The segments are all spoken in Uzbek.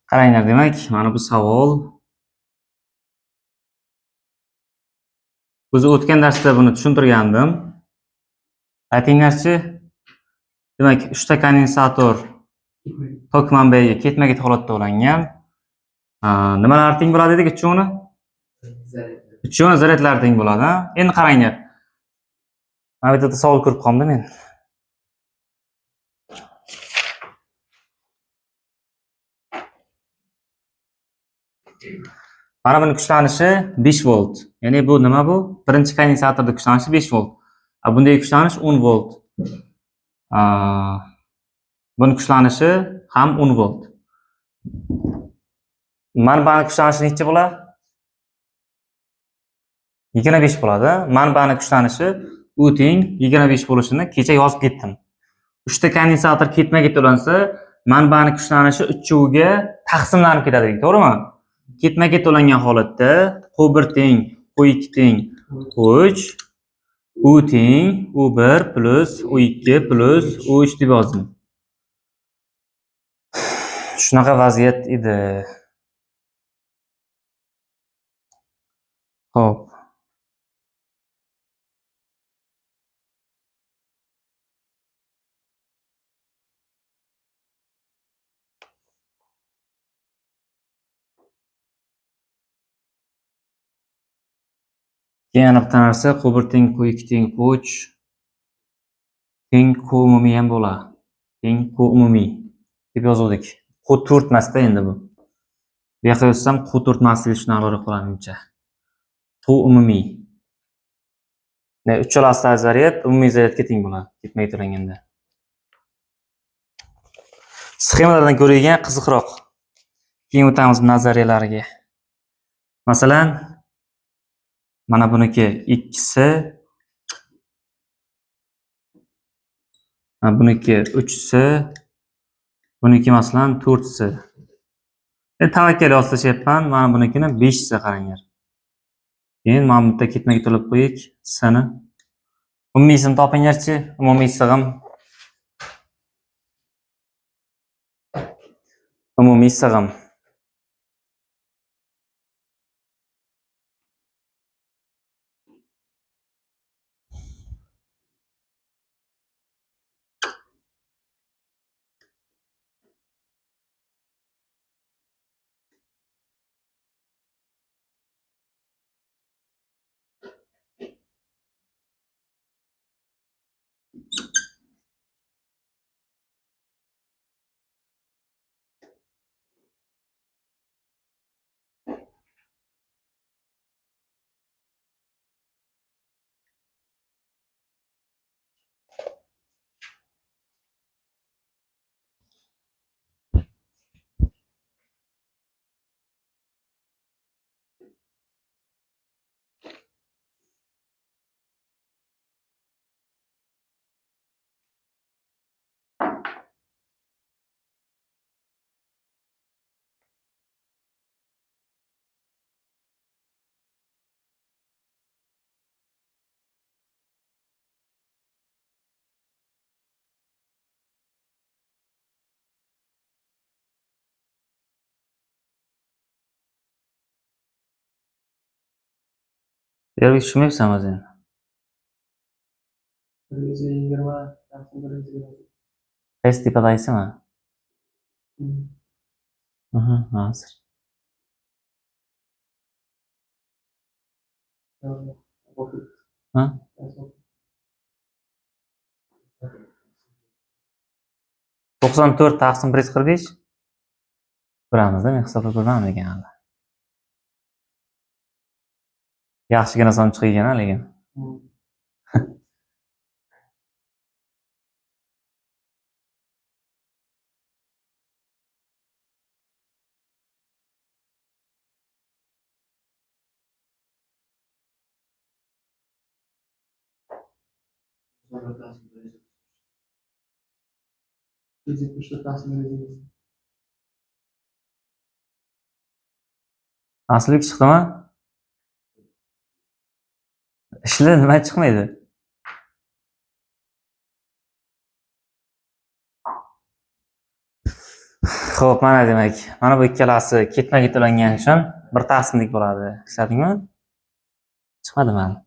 Qaranglar, demak, mana bu savol. O'zi o'tgan darsda buni tushuntirgandim. Aytinglarchi, demak, 3 ta kondensator tok manbaiga ketma-ket holatda ulangan. Nimalar teng bo'ladi dedik uchovini? Uchovini zaryadlar teng bo'ladi. Endi qaranglar. Mana bu yerda savol ko'rib qoldim men. Mana buni kuchlanishi 5 volt. Ya'ni bu nima bu? Birinchi kondensatorda kuchlanishi 5 volt. Bunday kuchlanish 10 volt. Buni kuchlanishi ham 10 volt. Manbani kuchlanishi necha bo'ladi? 25 bo'ladi. Manbani kuchlanishi U teng 25 bo'lishini kecha yozib ketdim. 3 ta kondensator ketma-ket ulansa, manbani kuchlanishi 3ga taqsimlanib ketadi dedik, to'g'rimi? Ketma-ket ulangan holatda Q1 teng Q2 teng Q3, U teng U1 plus U2 plus U3 deb yozdim. Shunaqa vaziyat edi. Xo'p. Keyin yana bitta narsa, Q1 teng Q2 teng Q3 teng Q umumiy ham bo'ladi. Teng Q umumiy deb yozuvdik. Q4 emasda endi bu. Bu yoqqa yozsam Q4 emasligi tushunarliroq bo'ladi menimcha. Q umumiy. Uchalasi zaryad umumiy zaryadga teng bo'ladi ketma-ket ulanganda. Sxemalardan ko'radigan qiziqroq. Keyin o'tamiz nazariyalarga. Masalan, mana buniki 2si, mana buniki 3si, buniki masalan 4si. Endi tavakkal yozib tashlayapman. Mana bunikini 5si qaranglar. Keyin mana bu yerda ketma-ket ulab qo'yik S-ni. Umumiysini topinglarchi, umumiy sig'im. Umumiy sig'im. Yerga tushmayapsan o'zi endi. 120 taqsim 120. Qaysi tepadagisi-mi? Hozir. Ha? 94 taqsim 145. Ko'ramizda, men hisoblab ko'rmadim lekin hali. Yaxshigina son chiqgan lekin. Aslik chiqdimi? Ishla nima chiqmaydi? Xo'p, mana demak, mana bu ikkalasi ketma-ket ulangani uchun bir taqsimlik bo'ladi. Ishladingmi? Chiqmadimi hali?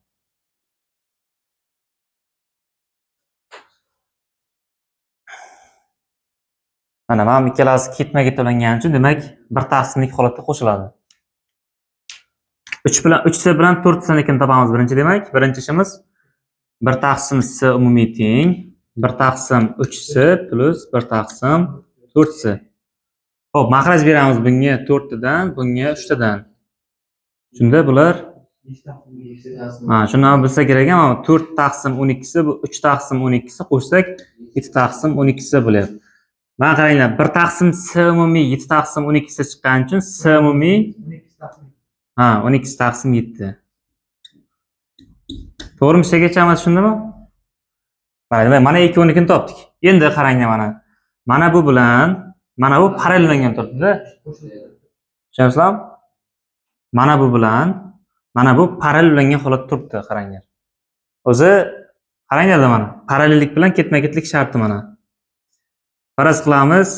Mana bu ikkalasi ketma-ket ulangani uchun demak bir taqsimlik holatda qo'shiladi. 3 bilan 3 C bilan 4 C-nikini topamiz birinchi demak. Birinchi ishimiz 1 taqsim C umumiy teng 1 taqsim 3 C plus 1 taqsim 4 C. Xo'p, maxraj beramiz bunga 4 tadan, bunga 3 tadan. Shunda bular ha, shuni ham bilsa kerak ekan, mana 4 taqsim 12 bu 3 taqsim 12 qo'shsak 7 taqsim 12 bo'lyapti. Mana qaranglar, 1 taqsim C umumiy 7 taqsim 12 chiqqani uchun C umumiy ha, 12 taqsim 7. To'g'rimi? Ishgacha emas, tushundimi? Mana demak, mana 2 12 ni topdik. Endi qaranglar mana. Mana bu bilan mana bu parallellangan turibdi-da. Tushunyapsizlarmi? Mana bu bilan mana bu parallellangan holatda turibdi, qaranglar. O'zi qaranglar mana, parallellik bilan ketma-ketlik sharti mana. Faraz qilamiz.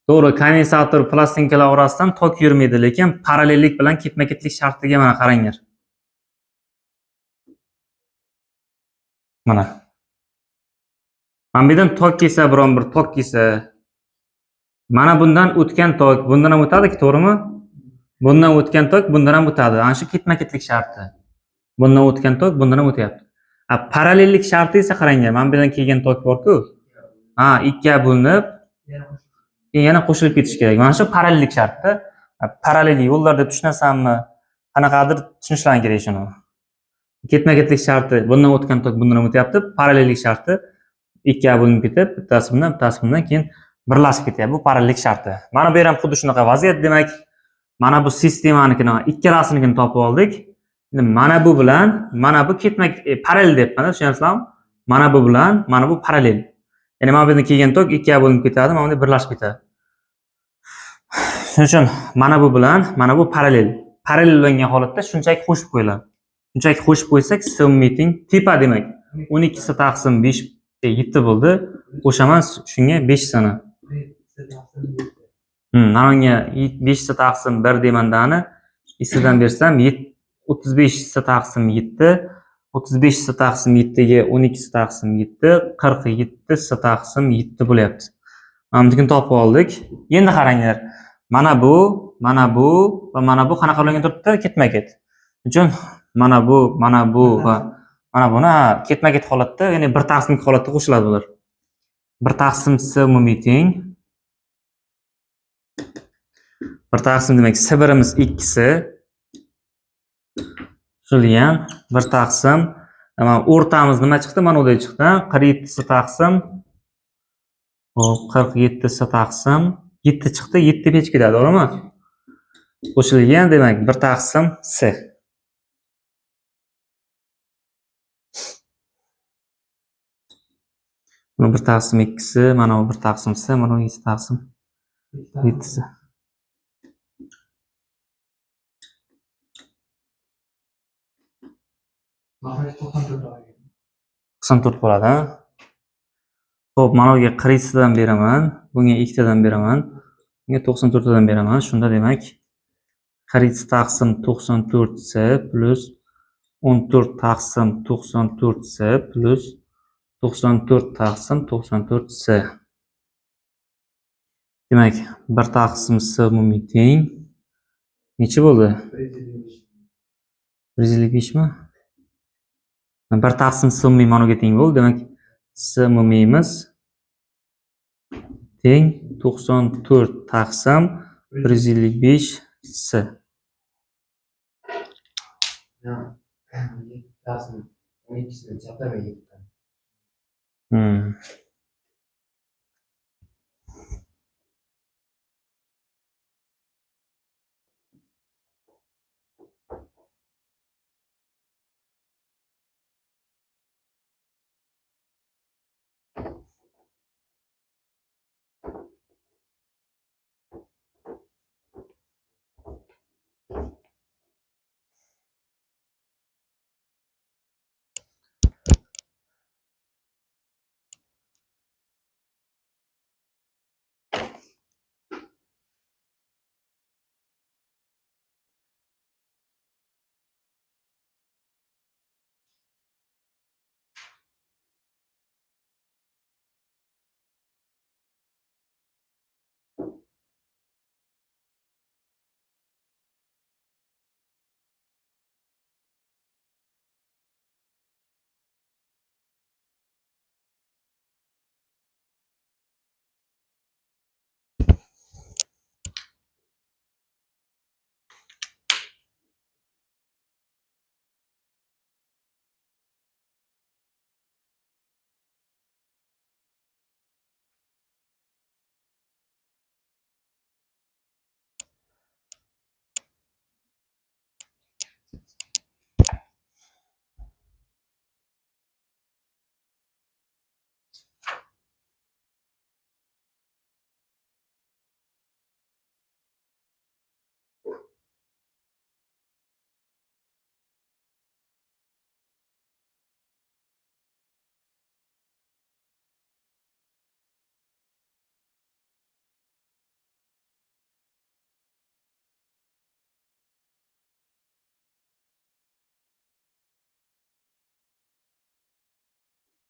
To'g'ri, kondensator plastinkalar orasidan tok yurmaydi, lekin parallellik bilan ketma-ketlik shartiga mana qaranglar. Mana. Mana bu yerdan tok kelsa, biron bir tok kelsa, mana bundan o'tgan tok bundan ham o'tadi-ku, to'g'rimi? Bundan o'tgan tok bundan ham o'tadi. Ana shu ketma-ketlik sharti. Bundan o'tgan tok bundan ham o'tyapti. A parallellik sharti esa qaranglar, mana bu yerdan kelgan tok bor-ku. Ha, ikkiga bo'linib, keyin yana qo'shilib ketish kerak. Mana shu parallellik sharti. Parallel yo'llar deb tushunasanmi? Qanaqadir tushunishlaring kerak shuni. Ketma-ketlik sharti, bundan o'tgan tok bundan ham o'tyapti. Parallellik sharti ikkiga bo'linib ketib, bittasi bundan, bittasi bundan keyin birlashib ketyapti. Bu parallellik sharti. Mana bu yer ham xuddi shunaqa vaziyat, demak, mana bu sistemanikini ikkalasinikini topib oldik. Endi mana bu bilan mana bu ketma parallel deyapman, tushunyapsizlarmi? Mana bu bilan mana bu parallel. Ya'ni mana bu yerdan kelgan tok ikkiga bo'linib ketadi, mana bunday birlashib ketadi. Shuning uchun mana bu bilan mana bu parallel. Parallel bo'lgan holatda shunchaki qo'shib qo'yiladi. Shunchaki qo'shib qo'ysak, S umumiy teng tepa demak 12 taqsim 5 7 bo'ldi. Qo'shaman shunga 5 sani. Mana unga 5 taqsim 1 deymandani issidan bersam 35 taqsim 7, 35 taqsim 7 ga 12 taqsim 7, 47 taqsim 7 bo'lyapti. Mana bunikini topib oldik. Endi qaranglar. Mana bu, mana bu va mana bu qanaqa ulangan turibdi? Ketma-ket. Shuning uchun mana bu, mana bu va mana buni ketma-ket holatda, ya'ni bir taqsimlik holatda qo'shiladi bular. 1 taqsim C umumiy teng 1 taqsim demak S birimiz 2si qo'shilgan 1 taqsim mana o'rtamiz nima chiqdi? Mana unday chiqdi. 47 taqsim hop 47 taqsim 7 chiqdi. 7 5 ketadi, to'g'rimi? Qo'shilgan demak 1 taqsim C. Buni 1 taqsim 2si, mana bu 1 taqsim C, mana bu 7 taqsim 7si. Maxraj 94 olgan. 94 bo'ladi, ha? Xo'p, mana bunga 47 tadan beraman, bunga 2 tadan beraman, bunga 94 tadan beraman. Shunda demak 47 taqsim 94 C plus 14 taqsim 94 C plus 94 taqsim 94 C. Demak, 1 taqsim C umumiy teng necha bo'ldi? 155 mi? 1 taqsim C umumiy mana bunga teng bo'ldi. Demak, C umumiyimiz teng 94 taqsim 155 C. Ya, 7 taqsim 12sini chaplamay ketdi.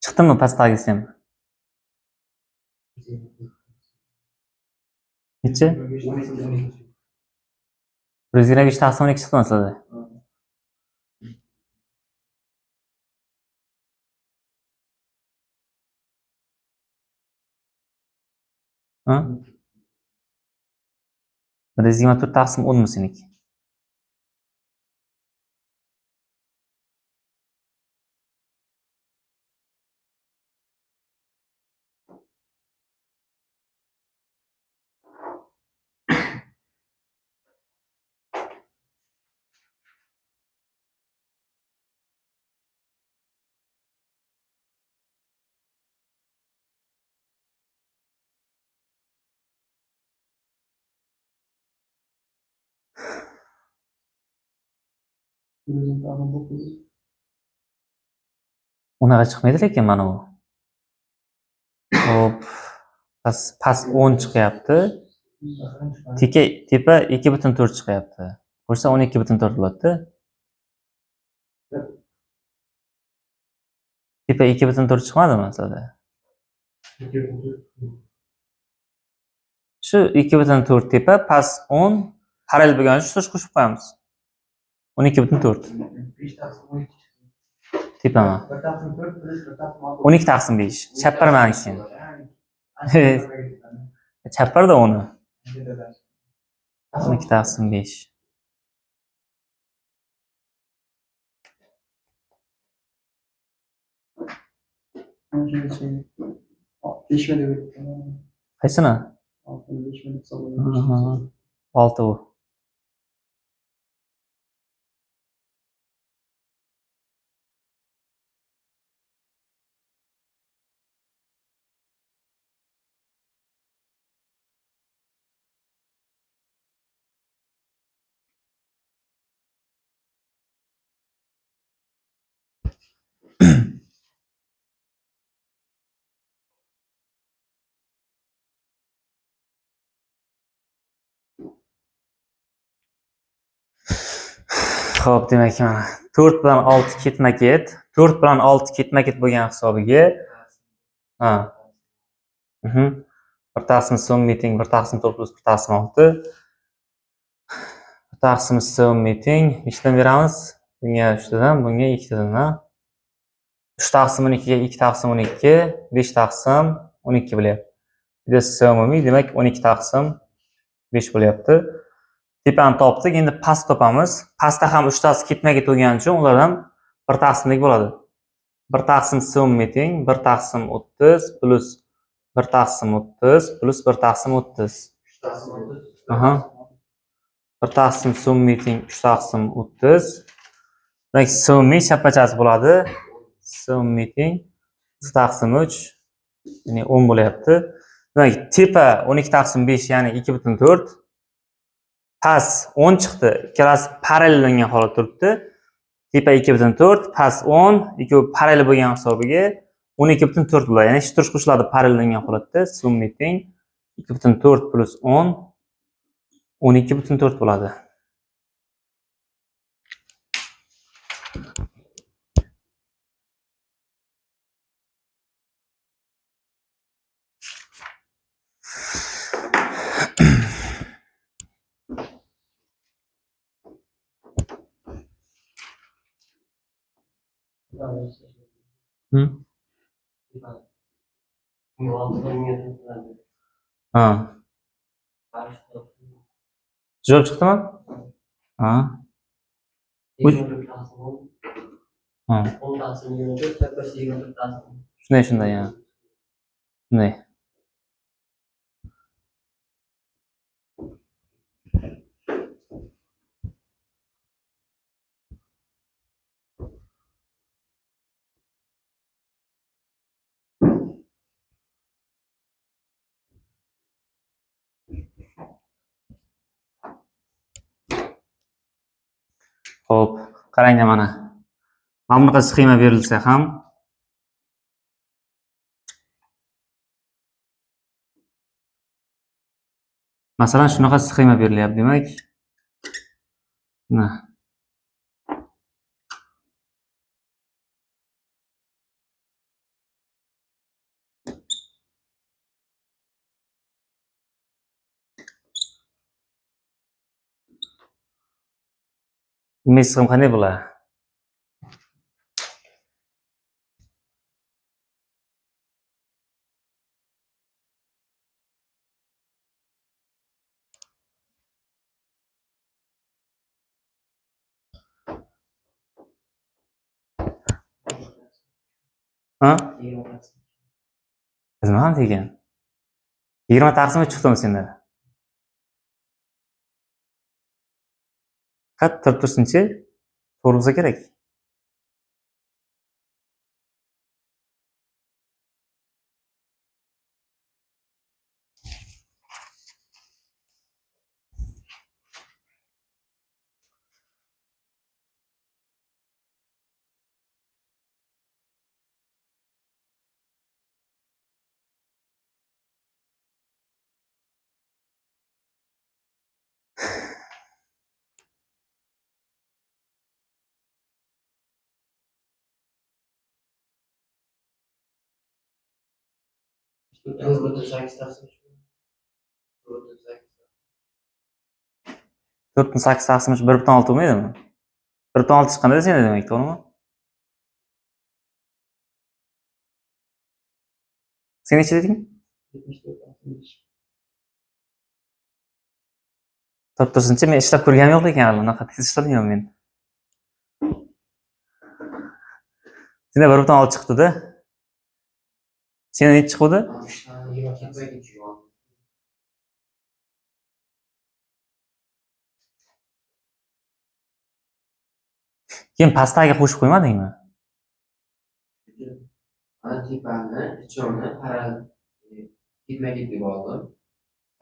Chiqdimi pastdagi sxema? Nechi? 125 taqsim 12 chiqdimi sizlarda? Ha? 124 taqsim 10 mi seniki? Unaqa chiqmaydi lekin mana u. Xo'p, past 10 chiqyapti. Tepa 2.4 chiqyapti. Qo'shsa 12.4 bo'ladi. Tepa 2.4 chiqmadimi sizlarda? Shu 2.4 tepa, past 10 parallel bo'lgani uchun shu qo'shib qo'yamiz. 12.4. 5 taqsim 12 chiqdi. Tepami? 1 taqsim 4 plus 1 taqsim 6. 12 taqsim 5. Chapar maniki sen. Chaparda uni. 12 taqsim 5. Qaysini? 6 u. Xo'p, demak mana 4 bilan 6 ketma-ket, 4 bilan 6 ketma-ket bo'lgan hisobiga ha. 1 taqsim so'm teng 1 taqsim 4 plus 1 taqsim 6. 1 taqsim so'm teng nechtadan beramiz? Bunga 3 tadan, bunga 2 tadan, ha? 3 taqsim 12 ga 2 taqsim 12, 5 taqsim 12 bo'lyapti. Bu yerda so'm demak 12 taqsim 5 bo'lyapti. Tepani topdik, endi past topamiz. Pastda ham 3 tasi ketma-ket bo'lgani uchun ular ham 1 taqsimlik bo'ladi. 1 taqsim so'm teng 1 taqsim 30 plus 1 taqsim 30 plus 1 taqsim 30. Aha. 1 taqsim so'm teng 3 taqsim 30. Demak, so'mning chapachasi bo'ladi. So'm teng 3 taqsim 3, ya'ni 10 bo'lyapti. Demak, tepa 12 taqsim 5, ya'ni 2.4. Past 10 chiqdi. Ikkalasi parallellangan holatda turibdi. Tepa 2.4, past 10, ikkovi parallel bo'lgan hisobiga 12.4 bo'ladi. Ya'ni shtrush qo'shiladi parallellangan holatda. Summa teng 2.4 plus 10 12.4 bo'ladi. Ha. Javob chiqdimi? Ha. Ha. Shunday, shunday, ha. Shunday. Xo'p, qaranglar mana. Mana bunaqa sxema berilsa ham masalan shunaqa sxema berilyapti, demak. Mana. Umumiy sig'im qanday bo'ladi? Ha? 20 taqsim. Bilmadim degan. 20 taqsim uch chiqdimi senda? Qat turib tursinchi, to'g'ri bo'lsa kerak. 4,8 taqsim uch. 4,8. 4,8 taqsim uch 1,6 bo'lmaydimi? 1,6 chiqqanda senda demak, to'g'rimi? Sen necha deding? 74 taqsim 5. Turib tursinchi, men ishlab ko'rganim yo'q lekin hali unaqa tez ishlamayman men. Senda 1,6 chiqdi-da. Senda necha chiqdi? 20 ketma-ket tushgan. Keyin pastdagi qo'shib qo'ymadingmi? Ana tepani, ichini parallel ketma-ket deb oldim.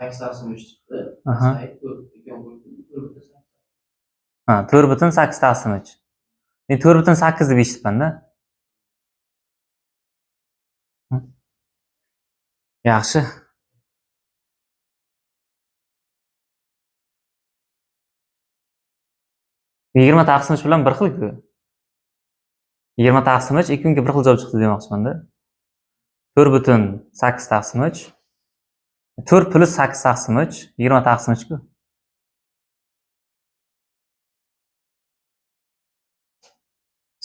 8 taqsim 3 chiqdi. Aha. Pastdagi 4 ekan qo'ydim. 4,8. Ha, 4,8 taqsim 3. Men 4,8 deb eshitibman-da. Yaxshi. 20 taqsim 3 bilan bir xil-ku. 20 taqsim 3 ikki kunga bir xil javob chiqdi demoqchiman-da. 4,8 taqsim 3. 4 plus 8 taqsim 3, 20 taqsim 3-ku.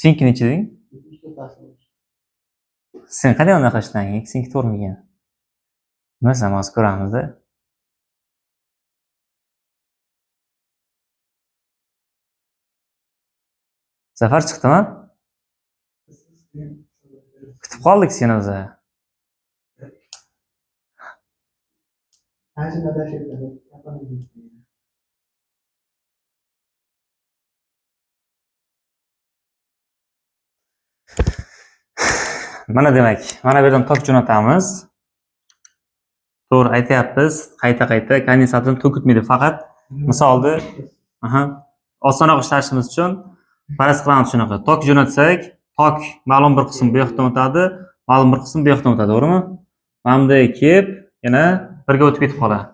Senki necha deding? 74 taqsim 3. Sen qanday unaqa ishlading? Senki to'g'rimikan? Masalan, hozir ko'ramizda. Zafar chiqdimi? Kutib qoldik seni o'zi. Qancha adashib. Mana demak, mana bu yerdan tok jo'natamiz. To'g'ri aytyapmiz, qayta-qayta kondensatorni tok o'tmaydi, faqat misolni, aha, osonroq ishlashimiz uchun faraz qilamiz shunaqa. Tok jo'natsak, tok ma'lum bir qism bu yoqdan o'tadi, ma'lum bir qism bu yoqdan o'tadi, to'g'rimi? Mana bunday kelib, yana birga o'tib ketib qoladi.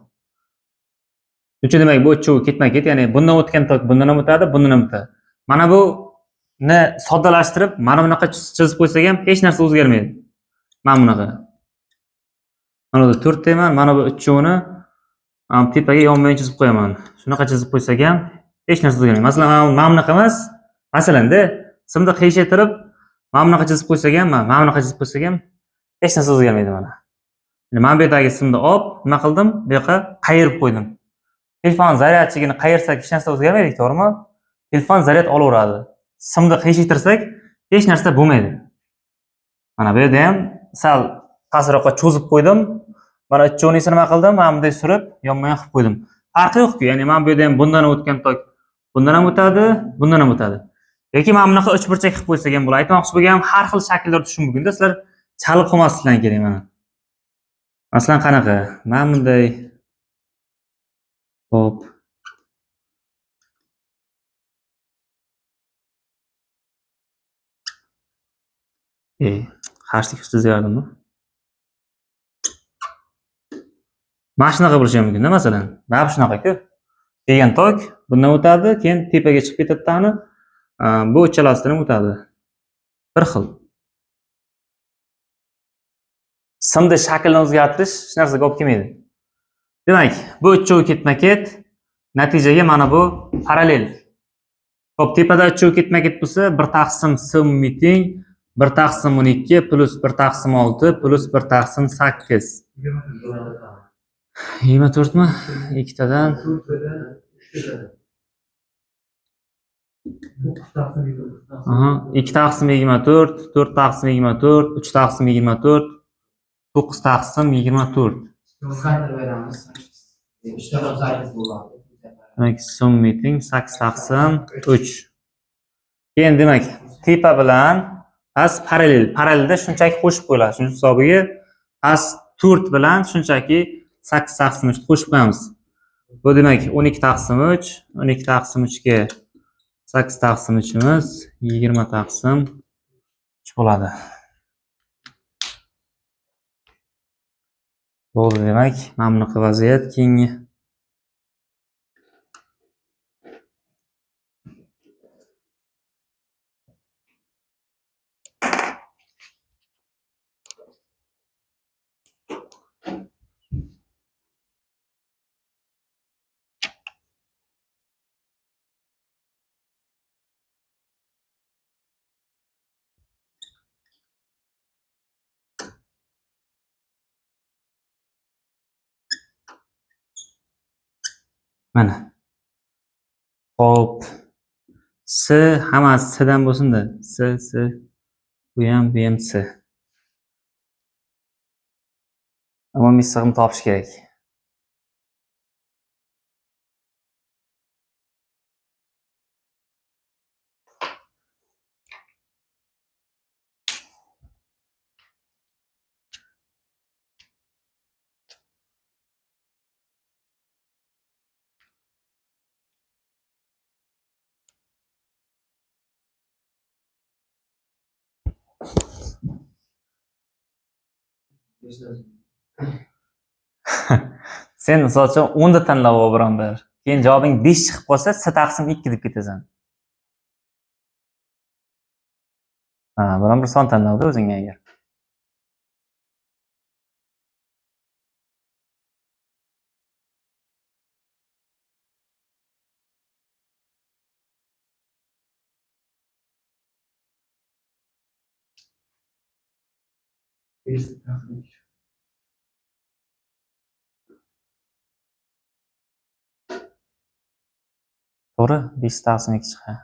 Shuning uchun demak, bu uchovi ketma-ket, ya'ni bundan o'tgan tok bundan ham o'tadi, bundan ham o'tadi. Mana buni soddalashtirib, mana bunaqa chizib qo'ysak ham hech narsa o'zgarmaydi. Mana bunaqa. Mana bu 4 deyman, mana bu uchovini tepaga yonma-yon chizib qo'yaman. Shunaqa chizib qo'ysak ham hech narsa o'zgarmaydi. Masalan, mana bunaqa emas. Masalan-da, simni qiyshaytirib, mana bunaqa chizib qo'ysak ham, mana bunaqa chizib qo'ysak ham hech narsa o'zgarmaydi mana. Endi mana bu yerdagi simni olib, nima qildim? Bu yoqqa qayirib qo'ydim. Telefon zaryadchigini qayirsak hech narsa o'zgarmaydi, to'g'rimi? Telefon zaryad olaveradi. Simni qiyshaytirsak hech narsa bo'lmaydi. Mana bu yerda ham sal pastroqqa cho'zib qo'ydim. Mana uchovini nima qildim? Mana bunday surib, yonma-yon qilib qo'ydim. Farqi yo'q-ku, ya'ni mana bu yerda ham bundan o'tgan tok bundan ham o'tadi, bundan ham o'tadi. Yoki mana bunaqa uchburchak qilib qo'ysak ham bo'ladi. Aytmoqchi bo'lganim, har xil shakllar tushishi mumkin-da, sizlar chalib qolmasliklaring kerak mana. Masalan, qanaqa? Mana bunday. Xo'p. Qarshilik chizayaptimi? Mana shunaqa bo'lishi ham mumkin-da, masalan. Mana bu shunaqa-ku. Kelgan tok bundan o'tadi, keyin tepaga chiqib ketadi-da, bu uchalasidan ham o'tadi. Bir xil. Simni shaklini o'zgartirish hech narsaga olib kelmaydi. Demak, bu uchovi ketma-ket, natijaga mana bu parallel. Xo'p, tepada 3 ketma-ket bo'lsa, 1 taqsim S umumiy teng 1 taqsim 12 plus 1 taqsim 6 plus 1 taqsim 8. 24 mi? Ikkitadan Aha, 2 taqsim 24, 4 taqsim 24, 3 taqsim 24, 9 taqsim 24. Qisqartirib beramiz. 3 taqsim 8 bo'ladi. Demak, summa teng 8 taqsim 3. Keyin demak, tepa bilan past parallel. Parallelda shunchaki qo'shib qo'yiladi. Shuning hisobiga past 4 bilan shunchaki 8 taqsim 3 qo'shib qo'yamiz. Bu demak 12 taqsim 3, 12 taqsim 3 ga 8 taqsim 3imiz 20 taqsim 3 bo'ladi. Bo'ldi demak, mana bunaqa vaziyat. Keyingi mana. Xo'p. S hammasi S dan bo'lsin-da. S, S. Bu ham, bu ham S. Umumiy sig'im topish kerak. Sen misol uchun 10 ta tanlab ol biron bir. Keyin javobing 5 chiqib qolsa, S taqsim 2 deb ketasan. Ha, biron bir son tanlab o'zingga agar. To'g'ri, 5 taqsim 2 chiqadi.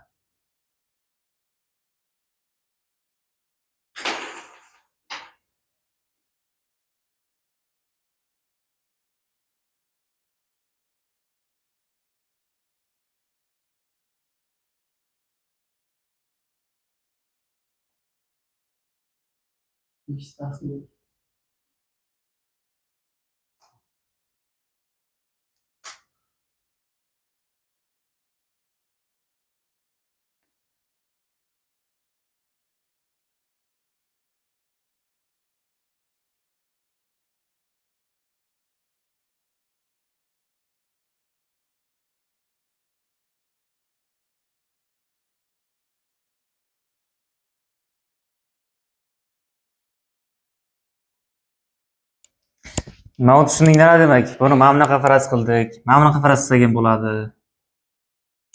Mana tushundinglar demak. Buni mana bunaqa faraz qildik. Mana bunaqa faraz qilsak ham bo'ladi.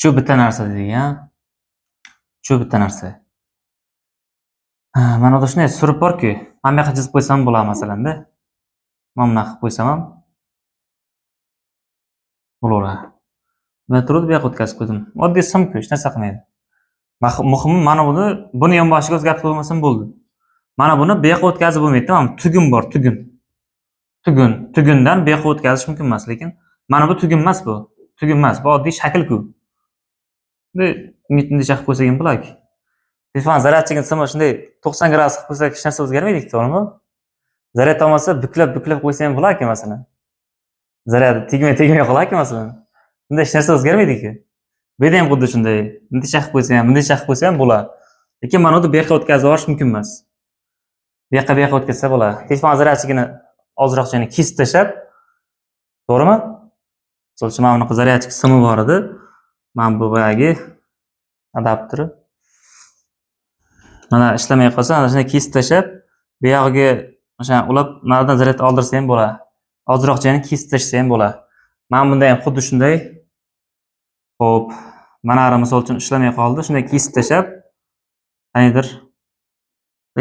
Shu bitta narsa dedik, ha? Shu bitta narsa. Ha, mana bu shunday surib bor-ku. Mana bu yoqqa chizib qo'ysam bo'ladi masalan-da. Mana bunaqa qilib qo'ysam ham bo'laveradi. Men turib bu yoqqa o'tkazib qo'ydim. Oddiy sim-ku, hech narsa qilmaydi. Muhimi mana buni yonboshiga o'zgartirib qo'ymasam bo'ldi. Mana buni bu yoqqa o'tkazib bo'lmaydi, mana tugun bor, tugun. Tugun, tugundan bu yoqqa o'tkazish mumkin emas, lekin mana bu tugun emas bu. Tugun emas, bu oddiy shakl-ku. Bu bunday qilib qo'ysak ham bo'ladi. Telefon zaryadchigini simi shunday 90 gradus qilib qo'ysak hech narsa o'zgarmaydi, to'g'rimi? Zaryad olmasa buklab qo'ysa ham bo'larkan masalan. Zaryad tegmay qolarkan masalan. Bunda hech narsa o'zgarmaydi-ku. Bu yerda ham xuddi shunday. Bunday qilib qo'ysa ham, bunday qilib qo'ysa ham bo'ladi. Lekin mana buni bu yoqqa o'tkazib yuborish mumkin emas. Bu yoqqa bu yoqqa o'tkazsa bo'ladi. Telefon zaryadchigini ozroq joyini kesib tashlab, to'g'rimi? Misol uchun mana bunaqa zaryadchik simi bor edi. Mana bu boyagi adapteri. Mana ishlamay qolsa, ana shunday kesib tashlab, bu yog'iga o'sha ulab, naridan zaryad oldirsa ham bo'ladi. Ozroq joyini kesib tashlasa ham bo'ladi. Mana bunda ham xuddi shunday. Xo'p, Mana misol uchun ishlamay qoldi. Shunday kesib tashlab, qaniydir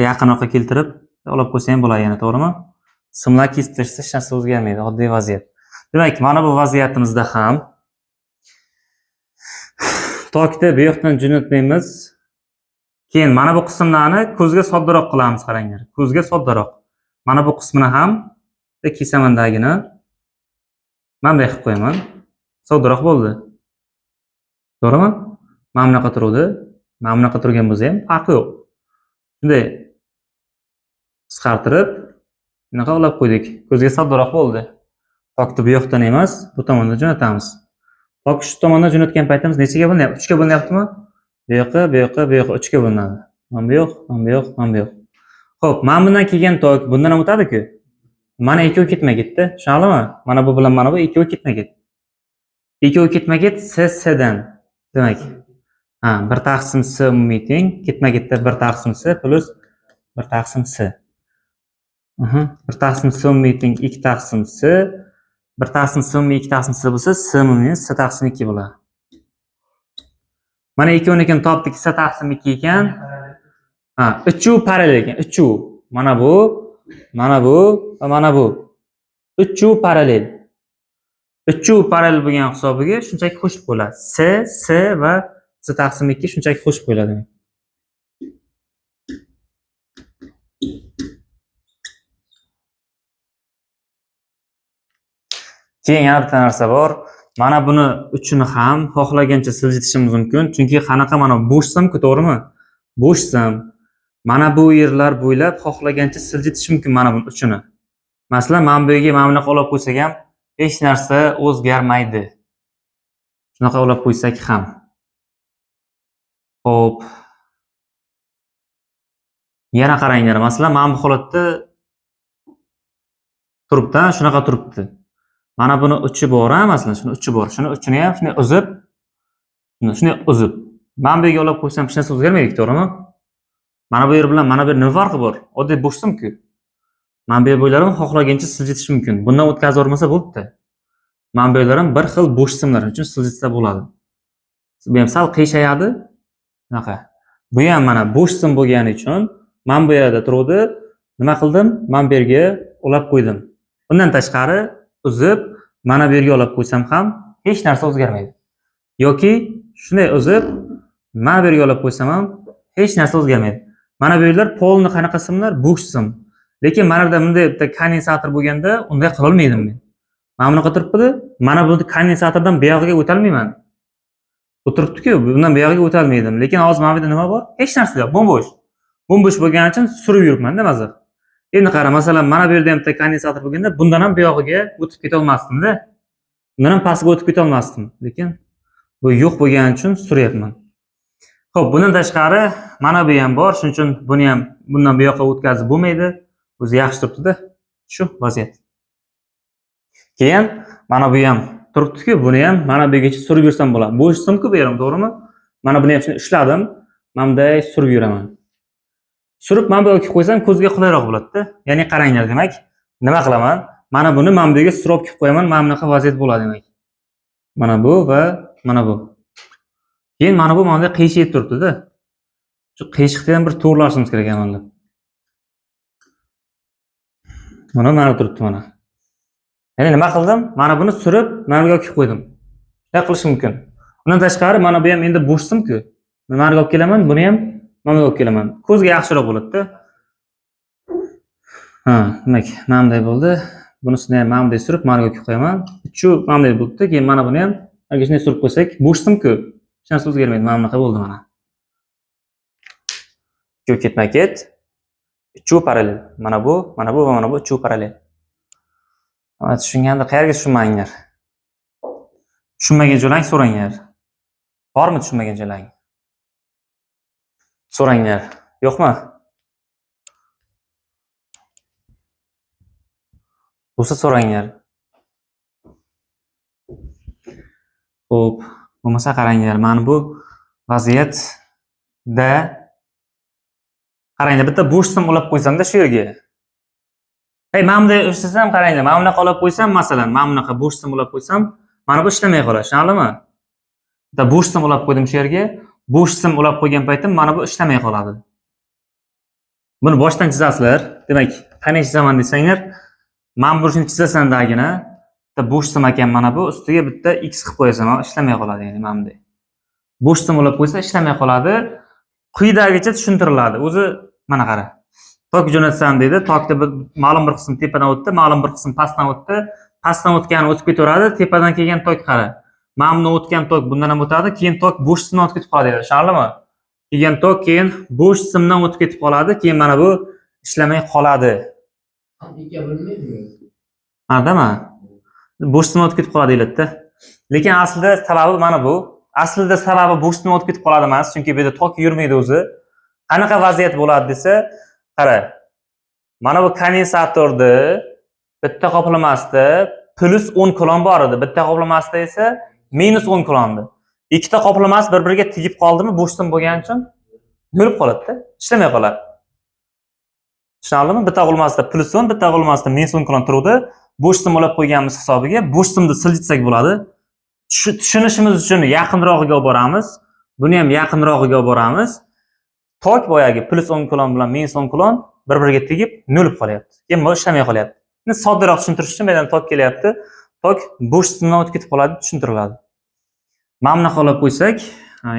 yaqinroqqa keltirib olib qo'ysa ham bo'ladi yana, to'g'rimi? Simlar kesib tashlasa hech narsa o'zgarmaydi, oddiy vaziyat. Demak, mana bu vaziyatimizda ham tokni bu yoqdan jo'natmaymiz. Keyin mana bu qismlarni ko'zga soddaroq qilamiz, qaranglar. Ko'zga soddaroq. Mana bu qismini ham kesamandagini mana bunday qilib qo'yaman. Soddaroq bo'ldi. To'g'rimi? Mana bunaqa turuvdi. Mana bunaqa turgan bo'lsa ham farqi yo'q. Shunday qisqartirib bunaqa ulab qo'ydik. Ko'zga soddaroq bo'ldi. Tokni bu yoqdan emas, bu tomondan jo'natamiz. Tok shu tomondan jo'natgan paytimiz nechaga bo'linyapti? 3 ga bo'linyaptimi? Bu yoqqa, bu yoqqa, bu yoqqa 3 ga bo'linadi. Mana bu yoq, mana bu yoq, mana bu yoq. Xo'p, mana bundan kelgan tok bundan ham o'tadi-ku. Mana ikkovi ketma-ketdi. Tushunarlimi? Mana bu bilan mana bu ikkovi ketma-ket. Ikkovi ketma-ket S S dan. Demak, ha, 1 taqsim S umumiy teng ketma-ketda 1 taqsim S plus 1 taqsim S. 1 taqsim S umumiy teng 2 taqsim S. 1 taqsim S umumiy 2 taqsim S bo'lsa, S umumiy S taqsim 2 bo'ladi. Mana ikkovinikini topdik, S taqsim 2 ekan. Ha, uchuv parallel ekan, uchuv. Mana bu, mana bu va mana bu. Uchuv parallel. Uchuv parallel bo'lgan hisobiga shunchaki qo'shib qo'yiladi. S, S va S taqsim 2 shunchaki qo'shib qo'yiladi. Keyin yana bitta narsa bor. Mana buni uchini ham xohlagancha siljitishimiz mumkin. Chunki qanaqa mana bo'sh sim-ku, to'g'rimi? Bo'sh sim. Mana bu yerlar bo'ylab xohlagancha siljitish mumkin mana buni uchini. Masalan, mana bu yerga mana bunaqa ulab qo'ysak ham hech narsa o'zgarmaydi. Shunaqa ulab qo'ysak ham. Xo'p. Yana qaranglar, masalan, mana bu holatda turibdi, shunaqa turibdi. Mana buni uchi bor, ha, masalan, shuni uchi bor. Shuni uchini ham shunday uzib, shuni uzib. Mana bu yerga ulab qo'ysam hech narsa o'zgarmaydi, to'g'rimi? Mana bu yer bilan mana bu yer nima farqi bor? Oddiy bo'sh sim-ku. Mana bu yer bo'ylarini xohlagancha siljitish mumkin. Bundan o'tkazib yubormasa bo'libdi. Mana bu yerlar ham bir xil bo'sh simlar uchun siljitsa bo'ladi. Bu ham sal qiyshayadi. Shunaqa. Bu ham mana bo'sh sim bo'lgani uchun mana bu yerda turuvdi. Nima qildim? Mana bu yerga ulab qo'ydim. Bundan tashqari uzib mana bu yerga ulab qo'ysam ham hech narsa o'zgarmaydi. Yoki shunday uzib mana bu yerga ulab qo'ysam ham hech narsa o'zgarmaydi. Mana bu yerlar polni qanaqa simlar? Bo'sh sim. Lekin mana bu yerda bunday bitta kondensator bo'lganda unday qila olmaydim men. Mana bunaqa turibdi. Mana bu kondensatordan bu yog'iga o'ta olmayman. Bu turibdi-ku, bundan bu yog'iga o'ta olmaydim. Lekin hozir mana bu yerda nima bor? Hech narsa yo'q, bo'm-bo'sh. Bo'm-bo'sh bo'lgani uchun surib yuribman-da maza. Endi qara, masalan, mana bu yerda ham bitta kondensator bo'lganda bundan ham bu yog'iga o'tib keta olmasdim-da. Bundan ham pastga o'tib keta olmasdim. Lekin bu yo'q bo'lgani uchun suryapman. Xo'p, bundan tashqari mana bu ham bor, shuning uchun buni ham bundan bu yoqqa o'tkazib bo'lmaydi. O'zi yaxshi turibdi-da. Shu vaziyat. Keyin mana bu ham turibdi-ku, buni ham mana bu yergacha surib yursam bo'ladi. Bo'sh sim-ku bu yerim, to'g'rimi? Mana buni ham shuni ushladim. Mana bunday surib yuraman. Surib mana bu yoqqa qo'ysam ko'zga qulayroq bo'ladi-da. Ya'ni qaranglar, demak, nima qilaman? Mana buni mana bu yerga surib kelib qo'yaman, mana bunaqa vaziyat bo'ladi demak. Mana bu va mana bu. Keyin mana bu mana bunday qiyshayib turibdi-da. Shu qiyshiqni ham bir to'g'rilashimiz kerak amallab. Mana mana turibdi mana. Ya'ni nima qildim? Mana buni surib, mana bu yerga kelib qo'ydim. Shunday qilish mumkin. Undan tashqari mana bu ham endi bo'sh sim-ku. Mana bu yerga olib kelaman, buni ham mana bu yerga olib kelaman. Ko'zga yaxshiroq bo'ladi-da. Ha, demak, mana bunday bo'ldi. Bunisini ham mana bunday surib, mana bu yerga kelib qo'yaman. Shu mana bunday bo'ldi. Keyin mana buni ham agar shunday surib qo'ysak, bo'sh sim-ku. Hech narsa o'zgarmaydi. Mana bunaqa bo'ldi mana. Ikkovi ketma-ket. Uchuv parallel. Mana bu, mana bu va mana bu uchuv parallel. Mana tushunganda qayerga tushunmadinglar? Tushunmagan joylaring so'ranglar. Bormi tushunmagan joylaring? So'ranglar. Yo'qmi? Bo'lsa so'ranglar. Xo'p, bo'lmasa qaranglar, mana bu vaziyatda qaranglar, bitta bo'sh sim ulab qo'ysamda shu yerga. Hey, mana bunday ishlasam qaranglar, mana bunaqa ulab qo'ysam, masalan, mana bunaqa bo'sh sim ulab qo'ysam, mana bu ishlamay qoladi, tushunarlimi? Bitta bo'sh sim ulab qo'ydim shu yerga. Bo'sh sim ulab qo'ygan paytim mana bu ishlamay qoladi. Buni boshdan chizasizlar. Demak, qanday chizaman desanglar, mana bu shuni chizasan dagina. Bitta bo'sh sim ekan mana bu, ustiga bitta X qilib qo'yasan, mana ishlamay qoladi, ya'ni mana bunday. Bo'sh sim ulab qo'ysa ishlamay qoladi. Quyidagicha tushuntiriladi. O'zi mana qara. Tok jo'natsam dedi, tokda bir ma'lum bir qism tepadan o'tdi, ma'lum bir qism pastdan o'tdi. Pastdan o'tgani o'tib ketaveradi, tepadan kelgan tok qara. Mana bundan o'tgan tok bundan ham o'tadi, keyin tok bo'sh simdan o'tib ketib qoladi. Tushunarlimi? Kelgan tok keyin bo'sh simdan o'tib ketib qoladi, keyin mana bu ishlamay qoladi. Ikkiga bo'lmaydimi? Anladimi? Bo'sh simdan o'tib ketib qoladi deyiladi-da. Lekin aslida sababi mana bu. Aslida sababi bo'sh simdan o'tib ketib qoladi emas, chunki bu yerda tok yurmaydi o'zi. Qanaqa vaziyat bo'ladi desa, qara. Mana bu kondensatorni bitta qoplamasida plus 10 kulon bor edi, bitta qoplamasida esa minus 10 kulondi. Ikkita qoplamasi bir-biriga tegib qoldimi, bo'sh sim bo'lgani uchun o'lib qoladi-da, ishlamay qoladi. Tushunarlimi? Bitta qoplamasida plus 10, bitta qoplamasida minus 10 kulon turuvdi. Bo'sh sim ulab qo'yganimiz hisobiga bo'sh simni siljitsak bo'ladi. Tushunishimiz uchun yaqinrog'iga olib boramiz. Buni ham yaqinrog'iga olib boramiz. Tok boyagi plus 10 kulon bilan minus 10 kulon bir-biriga tegib nolib qolyapti. Keyin bu ishlamay qolyapti. Endi soddaroq tushuntirish uchun bu yerdan tok kelyapti. Tok bo'sh simdan o'tib ketib qoladi, tushuntiriladi. Mana bunaqa olib qo'ysak,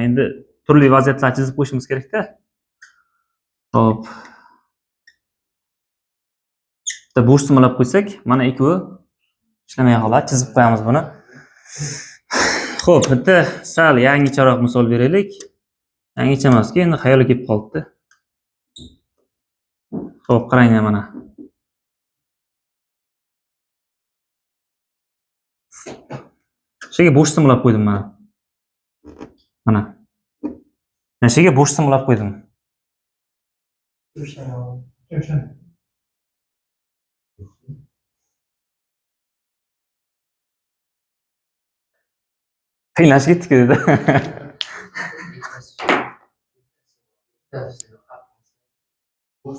endi turli vaziyatlar chizib qo'yishimiz kerak-da. Xo'p. Bitta bo'sh sim olib qo'ysak, mana ikkovi ishlamay qoladi. Chizib qo'yamiz buni. Xo'p, bitta sal yangicharoq misol beraylik. Yangicha emaski, endi xayolga kelib qoldi-da. Xo'p, qaranglar mana. Shu yerga bo'sh sim ulab qo'ydim mana. Mana. Mana shu yerga bo'sh sim ulab qo'ydim. Qiynalishib ketdik dedi.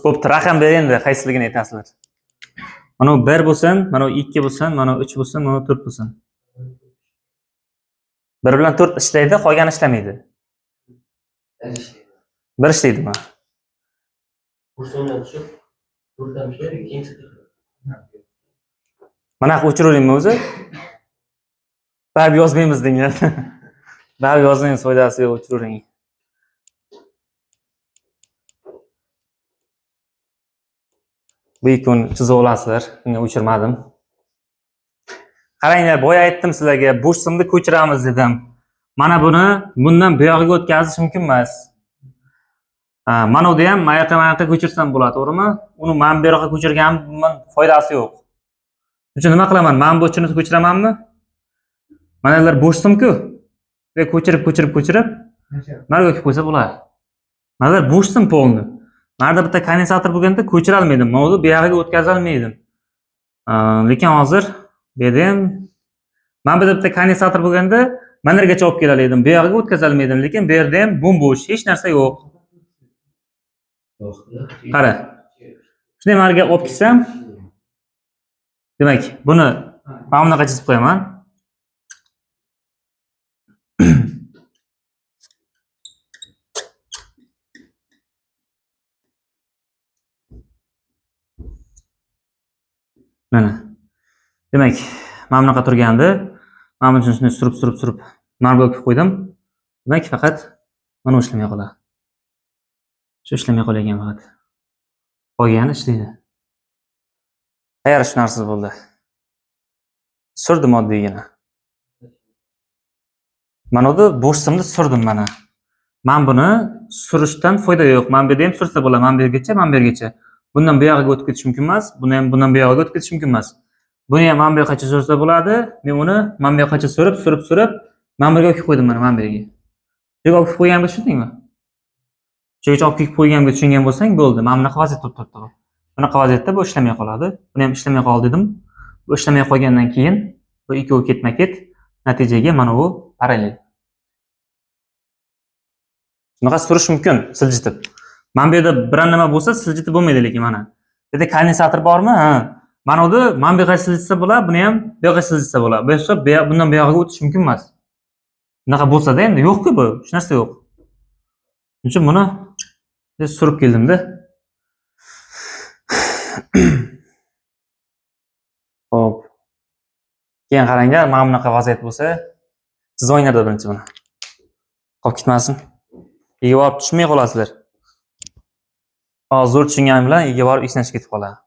Bo'pti, raqam ber endi, qaysiligini aytasizlar. Mana bu 1 bo'lsin, mana bu 2 bo'lsin, mana bu 3 bo'lsin, mana bu 4 bo'lsin. 1 bilan 4 ishlaydi, qolgani ishlamaydi. 1 ishlaydimi? Kursondan tushib, to'rtdan tushib, ikkinchi. Mana o'chiraveringmi o'zi? Baribir yozmaymiz denglar. Baribir yozmaymiz, foydasi yo'q, o'chiravering. Bu ikkovini chizib olasizlar. Unga o'chirmadim. Qaranglar, boya aytdim sizlarga, bo'sh simni ko'chiramiz dedim. Mana buni bundan bu yog'iga o'tkazish mumkin emas. Ha, mana uni ham mana yoqqa, mana yoqqa ko'chirsam bo'ladi, to'g'rimi? Uni mana bu yoqqa ko'chirganimdan foydasi yo'q. Shuning uchun nima qilaman? Mana bu uchini ko'chiramanmi? Mana ular bo'sh sim-ku. Ve ko'chirib, ko'chirib, ko'chirib mana bu yoqqa qo'ysa bo'ladi. Mana ular bo'sh sim polni. Mana yerda bitta kondensator bo'lganda ko'chira olmaydim. Mana bu yog'iga o'tkaza olmaydim. Lekin hozir bu yerda ham mana bu yerda bitta kondensator bo'lganda mana yergacha olib kela oldim. Bu yog'iga o'tkaza olmaydim, lekin bu yerda ham bo'm-bo'sh, hech narsa yo'q. Qara. Shunday mana yerga olib kelsam, demak, buni mana bunaqa chizib qo'yaman. Mana. Demak, mana bunaqa turgandi. Mana buni shunday surib, surib, surib mana bu yoqqa qo'ydim. Demak, faqat mana bu ishlamay qoladi. Shu ishlamay qolayotgan faqat. Qolgani ishlaydi. Tayyor tushunarsiz bo'ldi. Surdim oddiygina. Mana bu bo'sh simni surdim mana. Men buni surishdan foyda yo'q. Mana bu yerda ham sursa bo'ladi. Mana bu yergacha, mana bu yergacha. Bundan bu yog'iga o'tib ketish mumkin emas. Buni ham bundan bu yog'iga o'tib ketish mumkin emas. Buni ham mana bu yoqqacha sursa bo'ladi. Men uni mana bu yoqqacha surib, surib, surib mana bu yerga olib qo'ydim mana, mana bu yerga. Bu yerga olib qo'yganimga tushundingmi? Shu yergacha olib kelib qo'yganimga tushungan bo'lsang bo'ldi. Mana bunaqa vaziyat turibdi bu. Bunaqa vaziyatda bu ishlamay qoladi. Buni ham ishlamay qoldi dedim. Bu ishlamay qolgandan keyin bu ikkovi ketma-ket natijaga mana bu parallel. Shunaqa surish mumkin siljitib. Mana bu yerda biron nima bo'lsa siljitib bo'lmaydi lekin mana. Bu yerda kondensator bormi? Ha. Mana uni mana bu yoqqa siljitsa bo'ladi, buni ham bu yoqqa siljitsa bo'ladi. Bu yoqqa bundan bu yog'iga o'tish mumkin emas. Bunaqa bo'lsa-da endi yo'q-ku bu, hech narsa yo'q. Shuning uchun buni surib keldim-da. Xo'p. Keyin qaranglar, mana bunaqa vaziyat bo'lsa, chizinglarda birinchi buni. Qolib ketmasin. Uyga borib tushmay qolasizlar. Hozir zo'r tushunganim bilan uyga borib esdan chiqib ketib qoladi.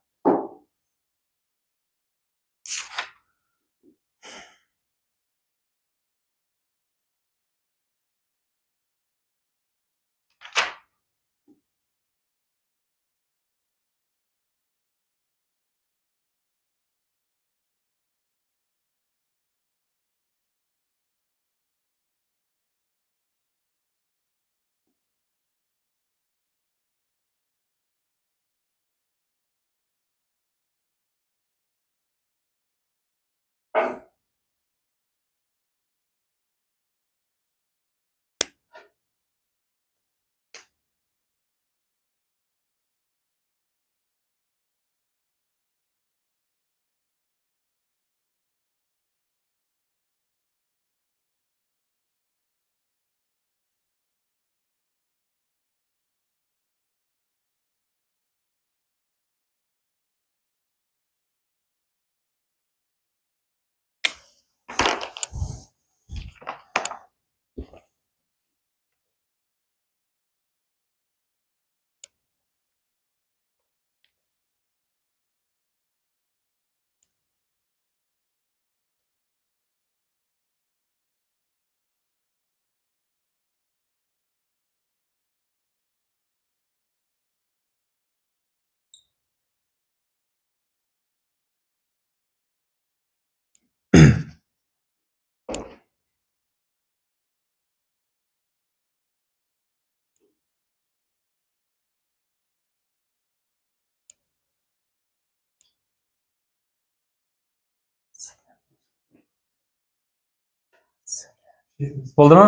Bo'ldimi?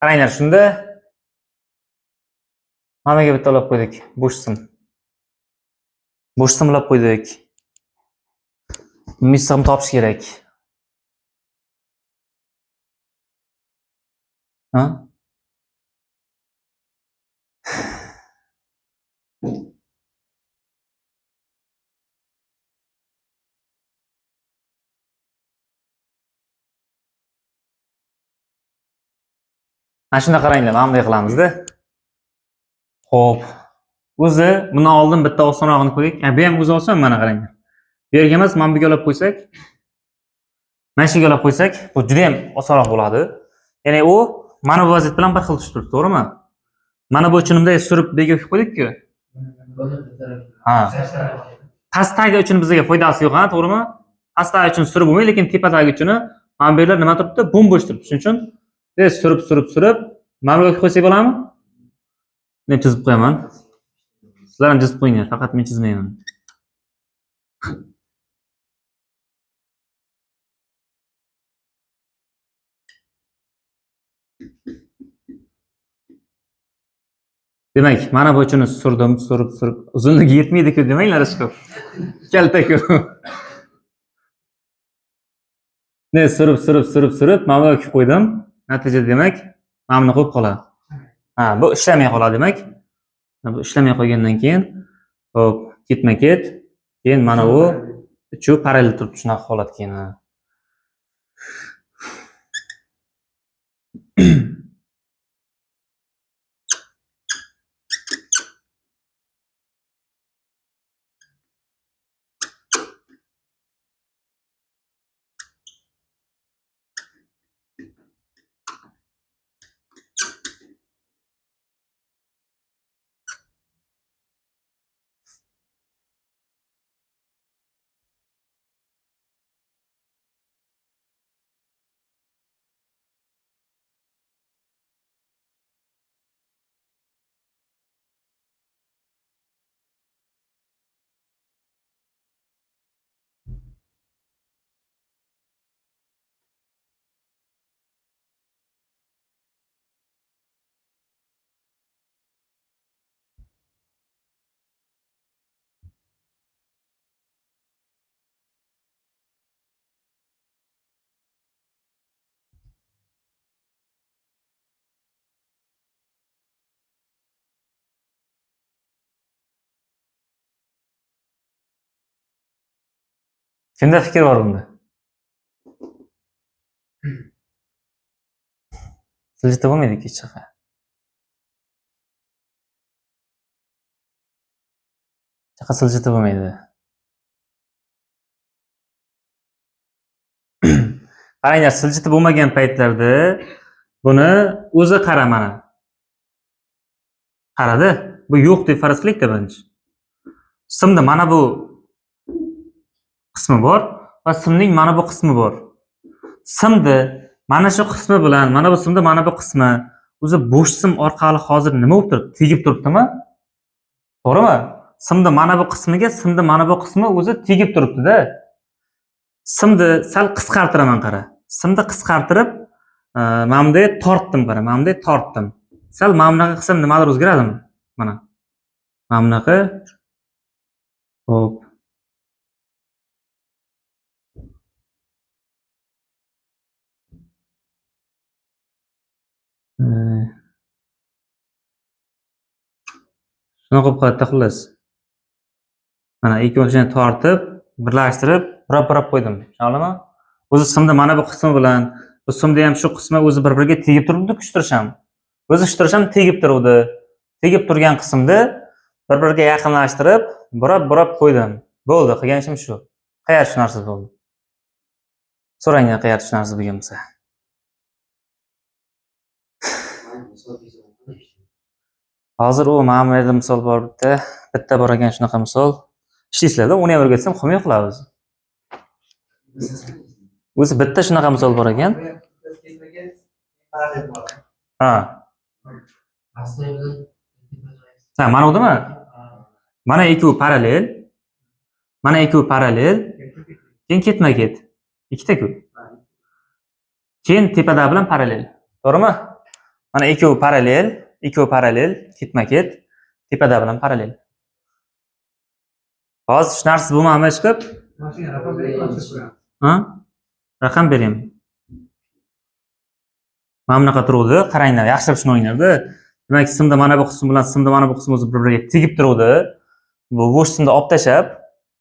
Qaranglar, shunda nimaga bitta ulab qo'ydik? Bo'sh sim. Bo'sh sim ulab qo'ydik. Misam topish kerak. Ha? Mana shunda qaranglar, mana bunday qilamizda. Xo'p. O'zi bundan oldin bitta osonrog'ini qo'ydik. Bu ham o'zi oson, mana qaranglar. Bu yerga emas, mana buga olib qo'ysak, mana shu yerga olib qo'ysak, bu juda ham osonroq bo'ladi. Ya'ni u mana bu vaziyat bilan bir xil tushib turibdi, to'g'rimi? Mana bu uchun bunday surib bu yerga qo'yib qo'ydik-ku. Ha. Pastdagi uchun bizga foydasi yo'q, ha, to'g'rimi? Pastdagi uchun surib bo'lmaydi, lekin tepadagi uchun mana bu yerlar nima turibdi? Bo'm-bo'sh turibdi. Shuning uchun surib, surib, surib mana bu yerga qo'ysak bo'ladimi? Men chizib qo'yaman. Sizlar ham chizib qo'yinglar, faqat men chizmayman. Demak, mana bu uchun surdim, surib, surib. Uzunligi yetmaydi-ku demanglar ishqilib. Kalta-ku. Ne surib, surib, surib, surib mana bu yerga qo'ydim. Natijada demak, mana buni qo'yib qoladi. Ha, bu ishlamay qoladi demak. Bu ishlamay qo'ygandan keyin, hop, ketma-ket, keyin mana bu uchi parallel turibdi shunaqa holat keyin. Kimda fikr bor bunda? Siljitib bo'lmaydi hech qanaqa. Chaqa siljitib bo'lmaydi. Qaranglar, siljitib bo'lmagan paytlarda buni o'zi qara mana. Qaradi. Bu yo'q deb faraz qilaylik-da birinchi. Simda mana bu qismi bor va simning mana bu qismi bor. Simni mana shu qismi bilan mana bu simda mana bu qismi o'zi bo'sh sim orqali hozir nima bo'lib turibdi? Tegib turibdimi? To'g'rimi? Simni mana bu qismiga simni mana bu qismi o'zi tegib turibdi-da. Simni sal qisqartiraman qara. Simni qisqartirib, mana bunday tortdim qara, mana bunday tortdim. Sal mana bunaqa qilsam nimadir o'zgaradimi? Mana. Mana bunaqa. Xo'p. Shunaqa bo'lib qoladi xullas. Mana ikkovsini tortib, birlashtirib, burab-burab qo'ydim. Tushunarlimi? O'zi simni mana bu qismi bilan bu simda ham shu qismi o'zi bir-biriga tegib turibdi, kushtirish ham. O'zi kushtirish ham tegib turuvdi. Tegib turgan qismni bir-biriga yaqinlashtirib, burab-burab qo'ydim. Bo'ldi, qilgan ishim shu. Qayerda tushunarsiz bo'ldi? So'ranglar, qayerda tushunarsiz bo'lgan bo'lsa. Hozir u mana bu yerda misol bor bitta. Bitta bor ekan shunaqa misol. Ishlaysizlar-da, uni ham o'rgatsam xumay qilamiz. O'zi bitta shunaqa misol bor ekan. Ha. Ha, mana udimi? Mana ikkovi parallel. Mana ikkovi parallel. Keyin ketma-ket. Ikkita-ku. Keyin tepada bilan parallel. To'g'rimi? Mana ikkovi parallel, ikkovi parallel, ketma-ket, tepada bilan parallel. Hozir tushunarsiz bo'lmadimi chiqib? Ha? Raqam bering. Mana bunaqa turuvdi. Qaranglar, yaxshilab shuni o'ynadi. Demak, simda mana bu qismi bilan simda mana bu qismi o'zi bir-biriga tegib turuvdi. Bu bo'sh simni olib tashlab,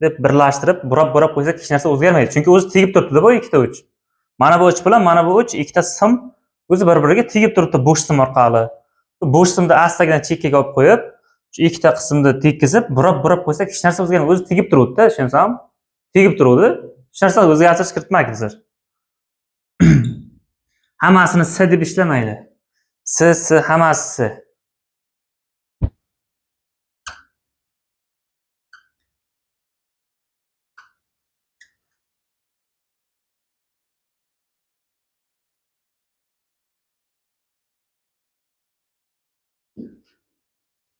deb birlashtirib, burab-burab qo'ysak hech narsa o'zgarmaydi. Chunki o'zi tegib turibdi-da bu ikkita uch. Mana bu uch bilan mana bu uch ikkita sim o'zi bir-biriga tegib turibdi bo'sh sim orqali. Bu bo'sh simni astagina chekkaga olib qo'yib, shu ikkita qismni tekkizib, burab-burab qo'ysak hech narsa o'zgarmaydi. O'zi tegib turuvdi-da, tushunyapsizmi? Tegib turuvdi. Hech narsa o'zgartirish kiritmadik bizlar. Hammasini S deb ishlamaydi. S, S, hammasi S.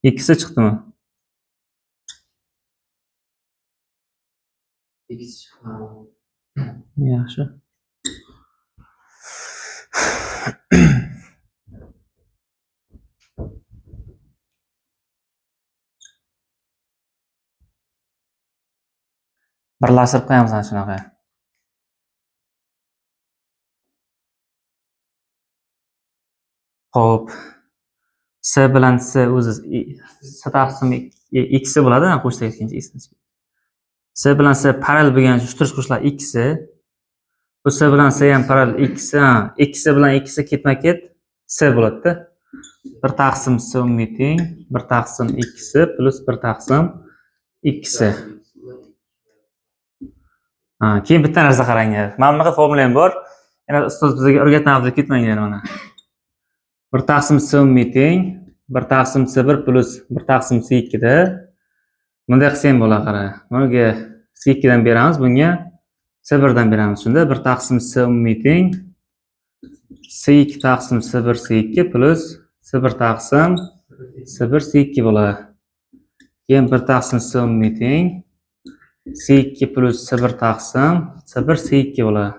Ikkisi chiqdimi? Ikkisi chiqdi. Yaxshi. Birlashtirib qo'yamiz ana shunaqa. Xo'p. S bilan S o'zi S taqsim ikkisi bo'ladi, qo'shsak ikkinchi X. S bilan S parallel bo'lgan uchun shu qo'shiladi ikkisi. Bu S bilan S ham parallel ikkisi, ha, ikkisi bilan ikkisi ketma-ket S bo'ladi-da. 1 taqsim S umumiy teng 1 taqsim ikkisi plus 1 taqsim ikkisi. Ha, keyin bitta narsa qaranglar. Mana bunaqa formula ham bor. Yana ustoz bizga o'rgatmadi, ketmanglar mana. 1 taqsim S umumiy teng 1 taqsim S1 plus 1 taqsim S2 da. Bunday qilsa ham bo'ladi, qara. Bunga S2 dan beramiz, bunga S1 dan beramiz. Shunda 1 taqsim S umumiy teng S2 taqsim S1 S2 plus S1 taqsim S1 S2 bo'ladi. Keyin 1 taqsim S umumiy teng S2 plus S1 taqsim S1 S2 bo'ladi.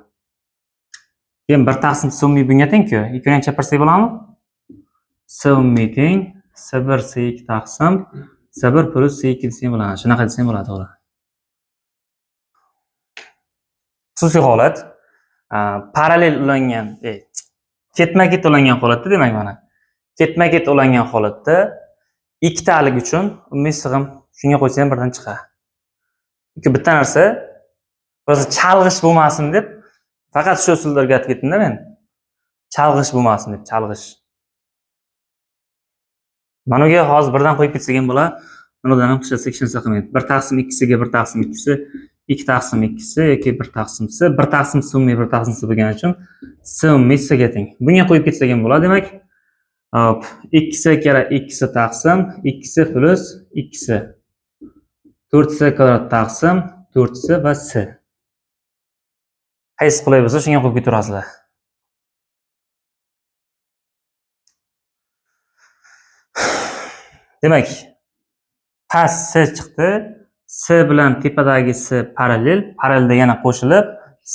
Keyin 1 taqsim S umumiy bunga teng-ku. Ikkini ham chapirsak bo'ladimi? S umumiy teng S1 S2 taqsim S1 plus S2 desang bo'ladi. Shunaqa desang bo'ladi, to'g'ri. Xususiy holat, parallel ulangan, ketma-ket ulangan holatda, demak mana ketma-ket ulangan holatda ikkitalik uchun umumiy sig'im shunga qo'ysa ham birdan chiqadi. Chunki bitta narsa Просто chalg'ish bo'lmasin deb faqat shu usulda o'rgatib ketdim-da men. Chalg'ish bo'lmasin deb, chalg'ish. Mana unga hozir birdan qo'yib ketsak ham bo'ladi. Bundan ham ishlasak hech narsa qilmaydi. 1 taqsim 2-siga 1 taqsim 2-si, 2 taqsim 2-si yoki 1 taqsim s, 1 taqsim s umumiy 1 taqsim s bo'lgani uchun s umumiy s ga teng. Bunga qo'yib ketsak ham bo'ladi, demak. Hop, 2 karra 2 taqsim 2 plus 2. 4s kvadrat taqsim 4s va s. Qaysi qulay bo'lsa shunga qo'yib ketaverasizlar. Demak, past s chiqdi. S bilan tepadagi s parallel, parallelda yana qo'shilib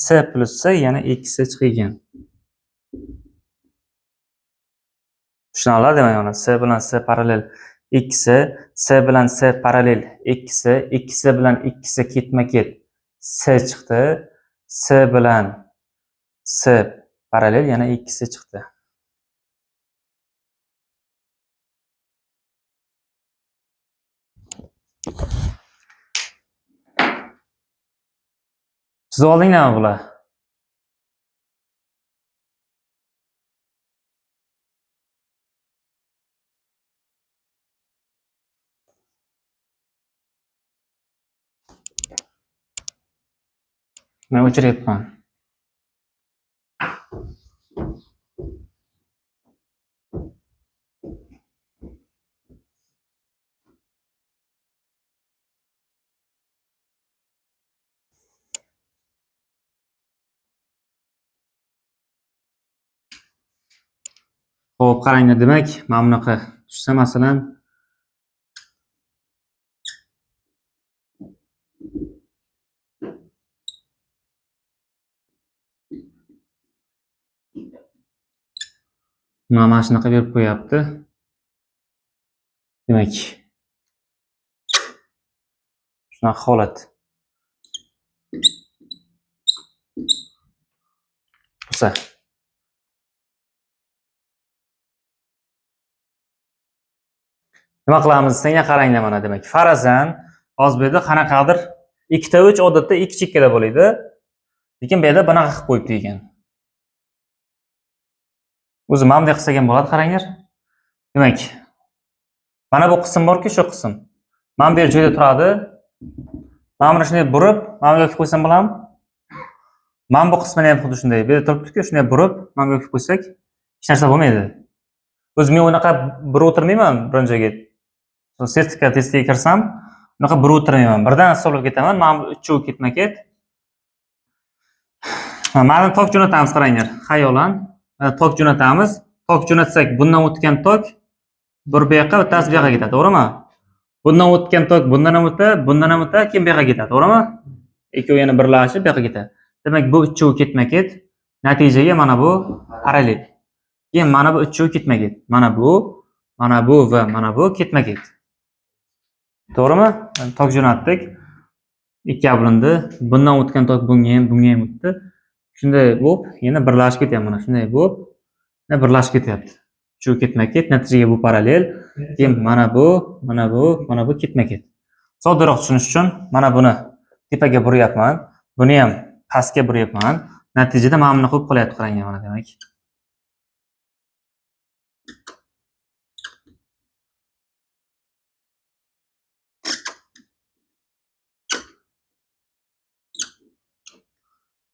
s plus s yana 2s chiqgan. Tushunarli, demak, mana s bilan s parallel 2s, s bilan s parallel 2s, 2s bilan 2s ketma-ket s chiqdi. S bilan s parallel yana 2s chiqdi. Siz oldinglarmi bular? Men o'chiryapman. Xo'p, qaranglar, demak, mana bunaqa tushsa, masalan, mana shunaqa berib qo'yapti. Demak, shunaqa holat. Bo'lsa. Nima qilamiz? Senga qaranglar mana, demak, farazan hozir bu yerda qanaqadir 2 ta 3 odatda 2 chekkada bo'ladi. Lekin bu yerda bunaqa qilib qo'yibdi ekan. O'zi mana bunday qilsak ham bo'ladi, qaranglar. Demak, mana bu qism borki, shu qism. Mana bu yer joyda turadi. Mana buni shunday burib, mana bu yerga qo'ysam bo'ladimi? Mana bu qismini ham xuddi shunday. Bu yerda turibdi-ku, shunday burib, mana bu yerga qo'ysak, hech narsa bo'lmaydi. O'zi men unaqa burib o'tirmayman birinchi joyga. Sertifikat testiga kirsam, unaqa burib o'tirmayman. Birdan hisoblab ketaman. Mana bu uchovi ketma-ket. Mana tok jo'natamiz, qaranglar. Xayolan tok jo'natamiz. Tok jo'natsak, bundan o'tgan tok bir bu yoqqa, bittasi bu yoqqa ketadi, to'g'rimi? Bundan o'tgan tok bundan ham o'tadi, bundan ham o'tadi, keyin bu yoqqa ketadi, to'g'rimi? Ikkovi yana birlashib bu yoqqa ketadi. Demak, bu uchovi ketma-ket. Natijaga mana bu parallel. Keyin mana bu uchovi ketma-ket. Mana bu, mana bu va mana bu ketma-ket. To'g'rimi? Tok jo'natdik. Ikkiga bo'lindi. Bundan o'tgan tok bunga ham, bunga ham o'tdi. Shunday bo'lib, yana birlashib ketyapti mana shunday bo'lib, yana birlashib ketyapti. Shu ketma-ket, natijaga bu parallel. Keyin mana bu, mana bu, mana bu ketma-ket. Soddaroq tushunish uchun mana buni tepaga buryapman, buni ham pastga buryapman. Natijada mana buni qo'yib qolyapti, qarang mana demak.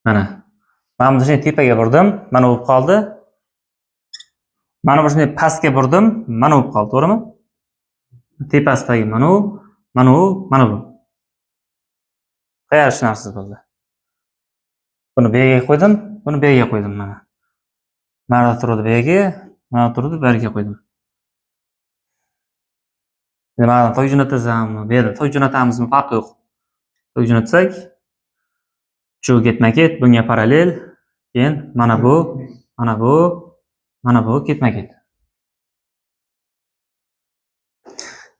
Mana. Mana buni shunday tepaga burdim, mana bo'lib qoldi. Mana buni shunday pastga burdim, mana bo'lib qoldi, to'g'rimi? Tepasidagi mana u, mana u, mana bu. Qayerda tushunarsiz bo'ldi? Buni bu yerga qo'ydim, buni bu yerga qo'ydim mana. Mana turdi bu yerga, mana turdi bu yerga qo'ydim. Endi mana tok jo'natasanmi, bu yerda tok jo'natamizmi, farqi yo'q. Tok jo'natsak, shu ketma-ket, bunga parallel, keyin mana bu, mana bu, mana bu ketma-ket.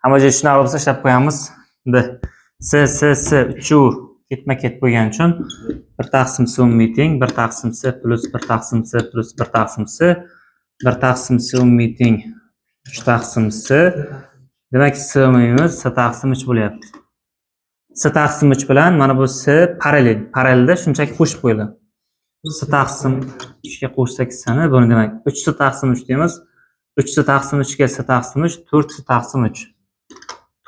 Hamma joy tushunarli bo'lsa ishlab qo'yamiz. Endi S, S, S uchu ketma-ket bo'lgani uchun 1 taqsim S umumiy teng 1 taqsim S plus 1 taqsim S plus 1 taqsim S, 1 taqsim S umumiy teng 3 taqsim S. Demak, S umumiyimiz S taqsim 3 bo'lyapti. S taqsim 3 bilan mana bu S parallel. Parallelda shunchaki qo'shib qo'yiladi. S taqsim 3 ga qo'shsak S-ni, buni demak 3 S taqsim 3 deymiz. 3 S taqsim 3 ga S taqsim 3, 4 S taqsim 3.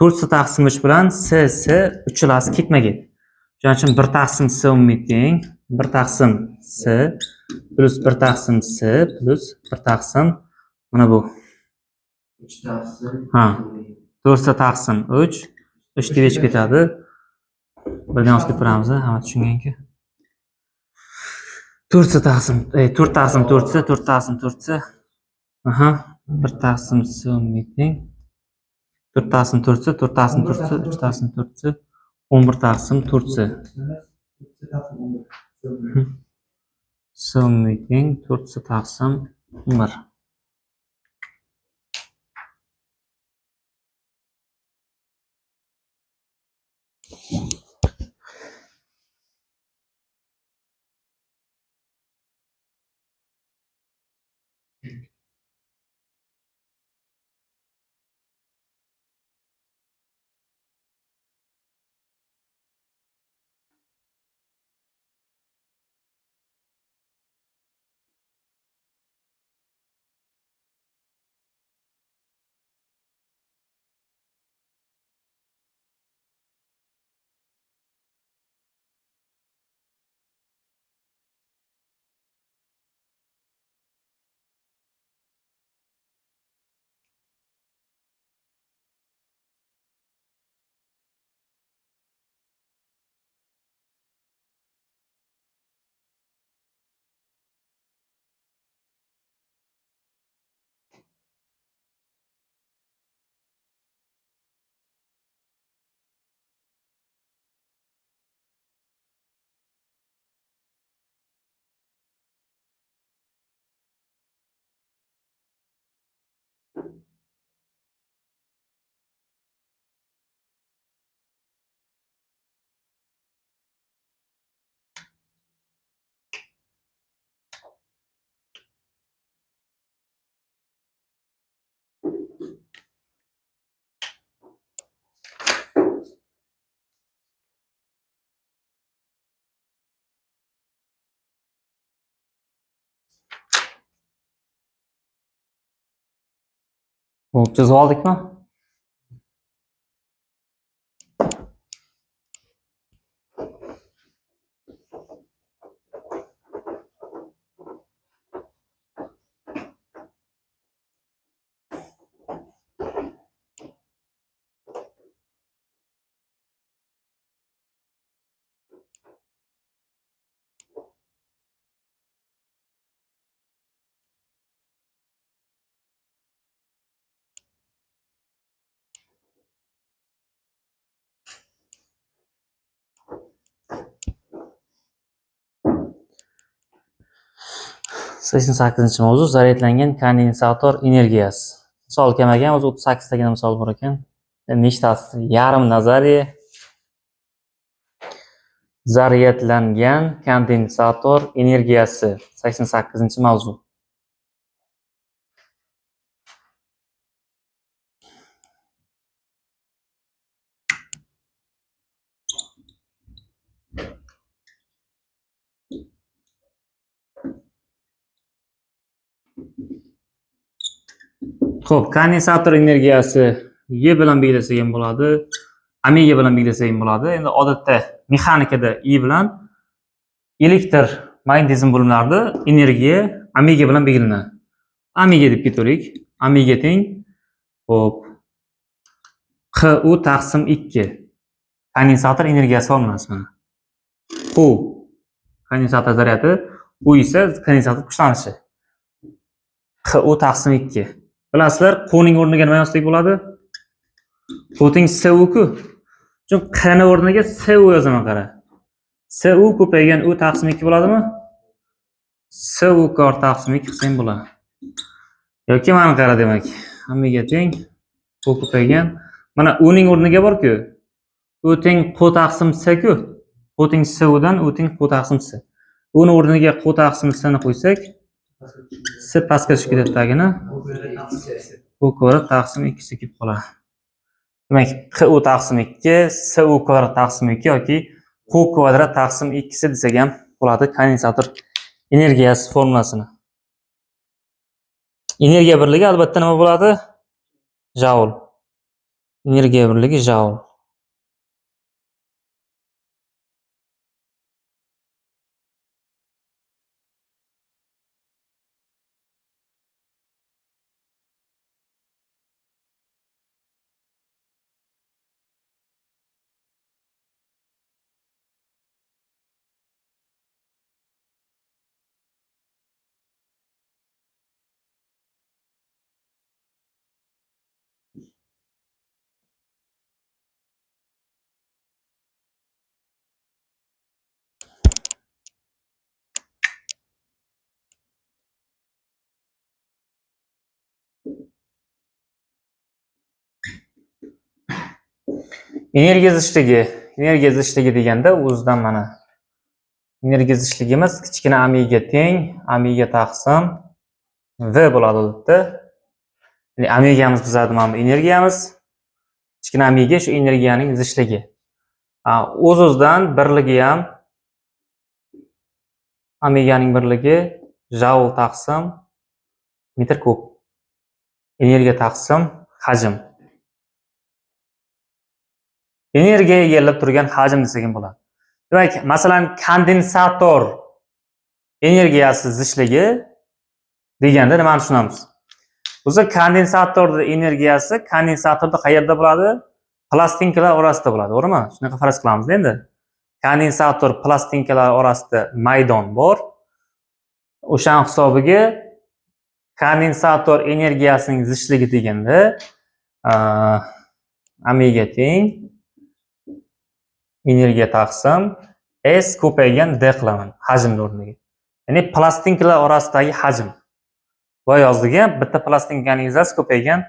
4 S taqsim 3 bilan S S uchalasi ketma-ket. Shuning uchun 1 taqsim S umumiy teng 1 taqsim S plus 1 taqsim S plus 1 taqsim mana bu 3 taqsim. Ha. 4 S taqsim 3 3 deb yechib ketadi. Birdan yozib ketamiz, hamma tushunganki. 4 S taqsim 4 taqsim 4 S 4 taqsim 4 S. Aha, 1 taqsim S umumiy teng 4 taqsim 4 S 4 taqsim 4 S 3 taqsim 4 S 11 taqsim 4 S. S umumiy teng 4 S taqsim 1. Xo'p, chizib oldikmi? 88-mavzu zaryadlangan kondensator energiyasi. Misol kelmagan, o'zi 38 tagina misol bor ekan. Nechtasi? Yarim nazariya. Zaryadlangan kondensator energiyasi. 88-mavzu. Xo'p, kondensator energiyasi E bilan belgilasak ham bo'ladi, omega bilan belgilasak ham bo'ladi. Endi odatda mexanikada E bilan, elektr magnetizm bo'limlarida energiya omega bilan belgilanadi. Omega deb ketaveraylik. Omega teng, xo'p, QU taqsim 2. Kondensator energiyasi formulasi mana. Q kondensator zaryadi, U esa kondensator kuchlanishi. QU taqsim 2. Bilasizlar, Q-ning o'rniga nima yozsak bo'ladi? Q teng SU-ku. Chunki Q-ni o'rniga SU yozaman, qara. SU ko'paygan U taqsim 2 bo'ladimi? SU kor taqsim 2 qilsam bo'ladi. Yoki mana qara demak, hammaga teng Q ko'paygan. Mana U-ning o'rniga bor-ku. U teng Q taqsim S-ku. Q teng SU dan U teng Q taqsim S. U-ni o'rniga Q taqsim S ni qo'ysak, S pastga tushib ketadi tagini. Q kvadrat taqsim 2 kelib qoladi. Demak, QU taqsim 2, SU kvadrat taqsim 2 yoki Q kvadrat taqsim 2 desak ham bo'ladi kondensator energiyasi formulasini. Energiya birligi albatta nima bo'ladi? Joule. Energiya birligi joule. Energiya zichligi. Energiya zichligi deganda o'zidan mana energiya zichligimiz kichkina amiga teng, amiga taqsim V bo'ladi odatda. Ya'ni amigamiz bizada mana bu energiyamiz. Kichkina amiga shu energiyaning zichligi. O'z-o'zidan birligi ham amiganing birligi joule taqsim metr kub. Energiya taqsim hajm. Energiya egallab turgan hajm desak ham bo'ladi. Demak, masalan, kondensator energiyasi zichligi deganda nimani tushunamiz? O'zi kondensatorning energiyasi kondensatorda qayerda bo'ladi? Plastinkalar orasida bo'ladi, to'g'rimi? Shunaqa faraz qilamiz endi. Kondensator plastinkalar orasida maydon bor. O'shan hisobiga kondensator energiyasining zichligi deganda amiga teng energiya taqsim S ko'paygan D qilaman hajmni o'rniga. Ya'ni plastinkalar orasidagi hajm. Va yozdik ham bitta plastinkaning zasi ko'paygan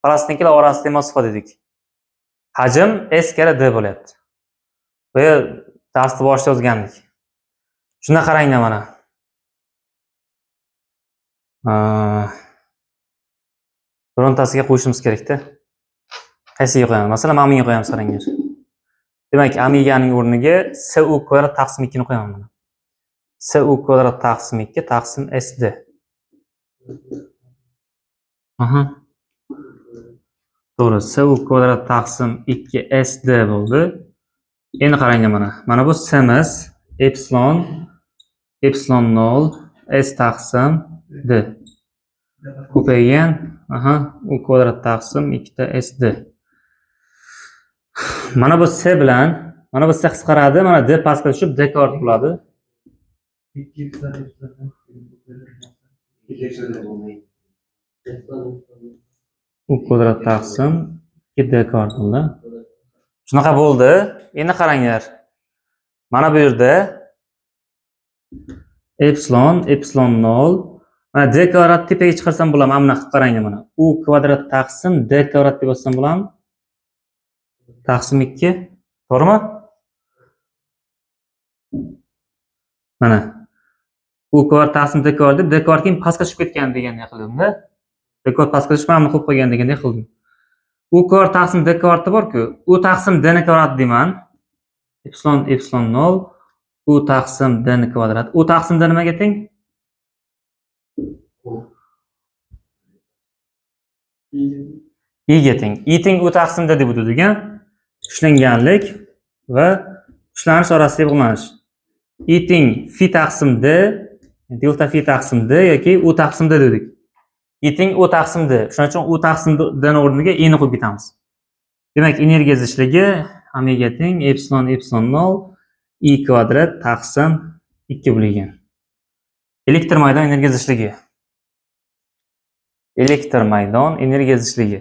plastinkalar orasidagi masofa dedik. Hajm S karra D bo'lyapti. Bu darsni boshida yozgandik. Shunda qaranglar mana. Birontasiga qo'yishimiz kerakda. Qaysiga qo'yamiz? Masalan, mana bunga qo'yamiz, qaranglar. Demak, amiganing o'rniga SU kvadrat taqsim 2 ni qo'yaman mana. SU kvadrat taqsim 2 taqsim SD. Aha. To'g'ri, SU kvadrat taqsim 2 SD bo'ldi. Endi qaranglar mana. Mana bu S'miz epsilon, epsilon 0 S taqsim D. Ko'paygan, aha, U kvadrat taqsim 2 ta SD. Mana bu S bilan, mana bu S qisqaradi, mana D pastga tushib D kvadrat bo'ladi. U kvadrat taqsim 2 D kvadrat bo'ldi. Shunaqa bo'ldi. Endi qaranglar. Mana bu yerda epsilon, epsilon 0. Mana D kvadrat tepaga chiqarsam bo'ladi. Mana buni qilib qaranglar mana. U kvadrat taqsim D kvadrat deb yozsam bo'ladimi? Taqsim 2. To'g'rimi? Mana. U kvadrat taqsim D kvadrat deb D kvadrat keyin pastga tushib ketgan deganday qildim-da. D kvadrat pastga tushib, mana buni qo'yib qo'ygan deganday qildim. U kvadrat taqsim D kvadrati bor-ku. U taqsim D ni kvadrati deyman. Epsilon, epsilon 0. U taqsim D ni kvadrat. U taqsim D nimaga teng? I ga teng. I teng U taqsim D deb o'tdik, ha? Kuchlanganlik va kuchlanish orasidagi bog'lanish. I teng fi taqsim D, delta fi taqsim D yoki U taqsim D dedik. I teng U taqsim D. Shuning uchun U taqsim D ni o'rniga I ni qo'yib ketamiz. Demak, energiya zichligi omega teng epsilon epsilon 0 I kvadrat taqsim 2 bo'lgan. Elektr maydon energiya zichligi. Elektr maydon energiya zichligi.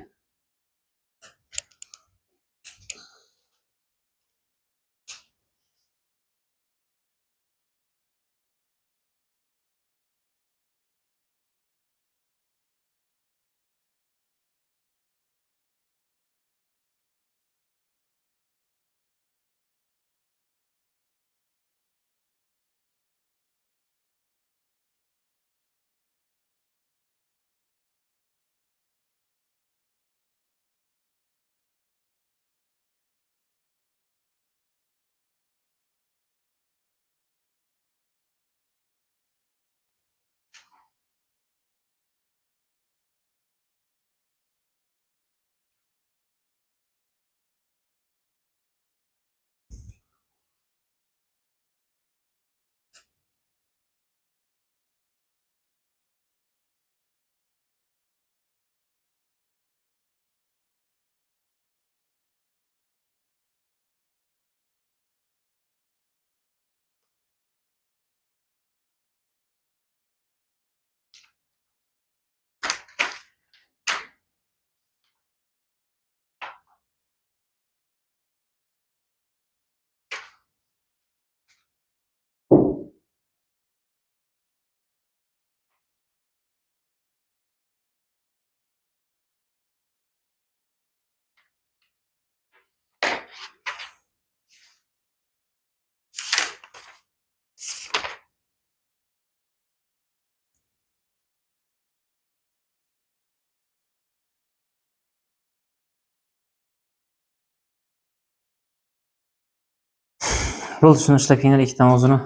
Bo'ldi, shuni ishlab kelinglar ikkita mavzuni.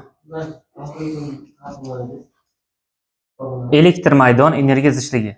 Elektr maydon, energiya zichligi.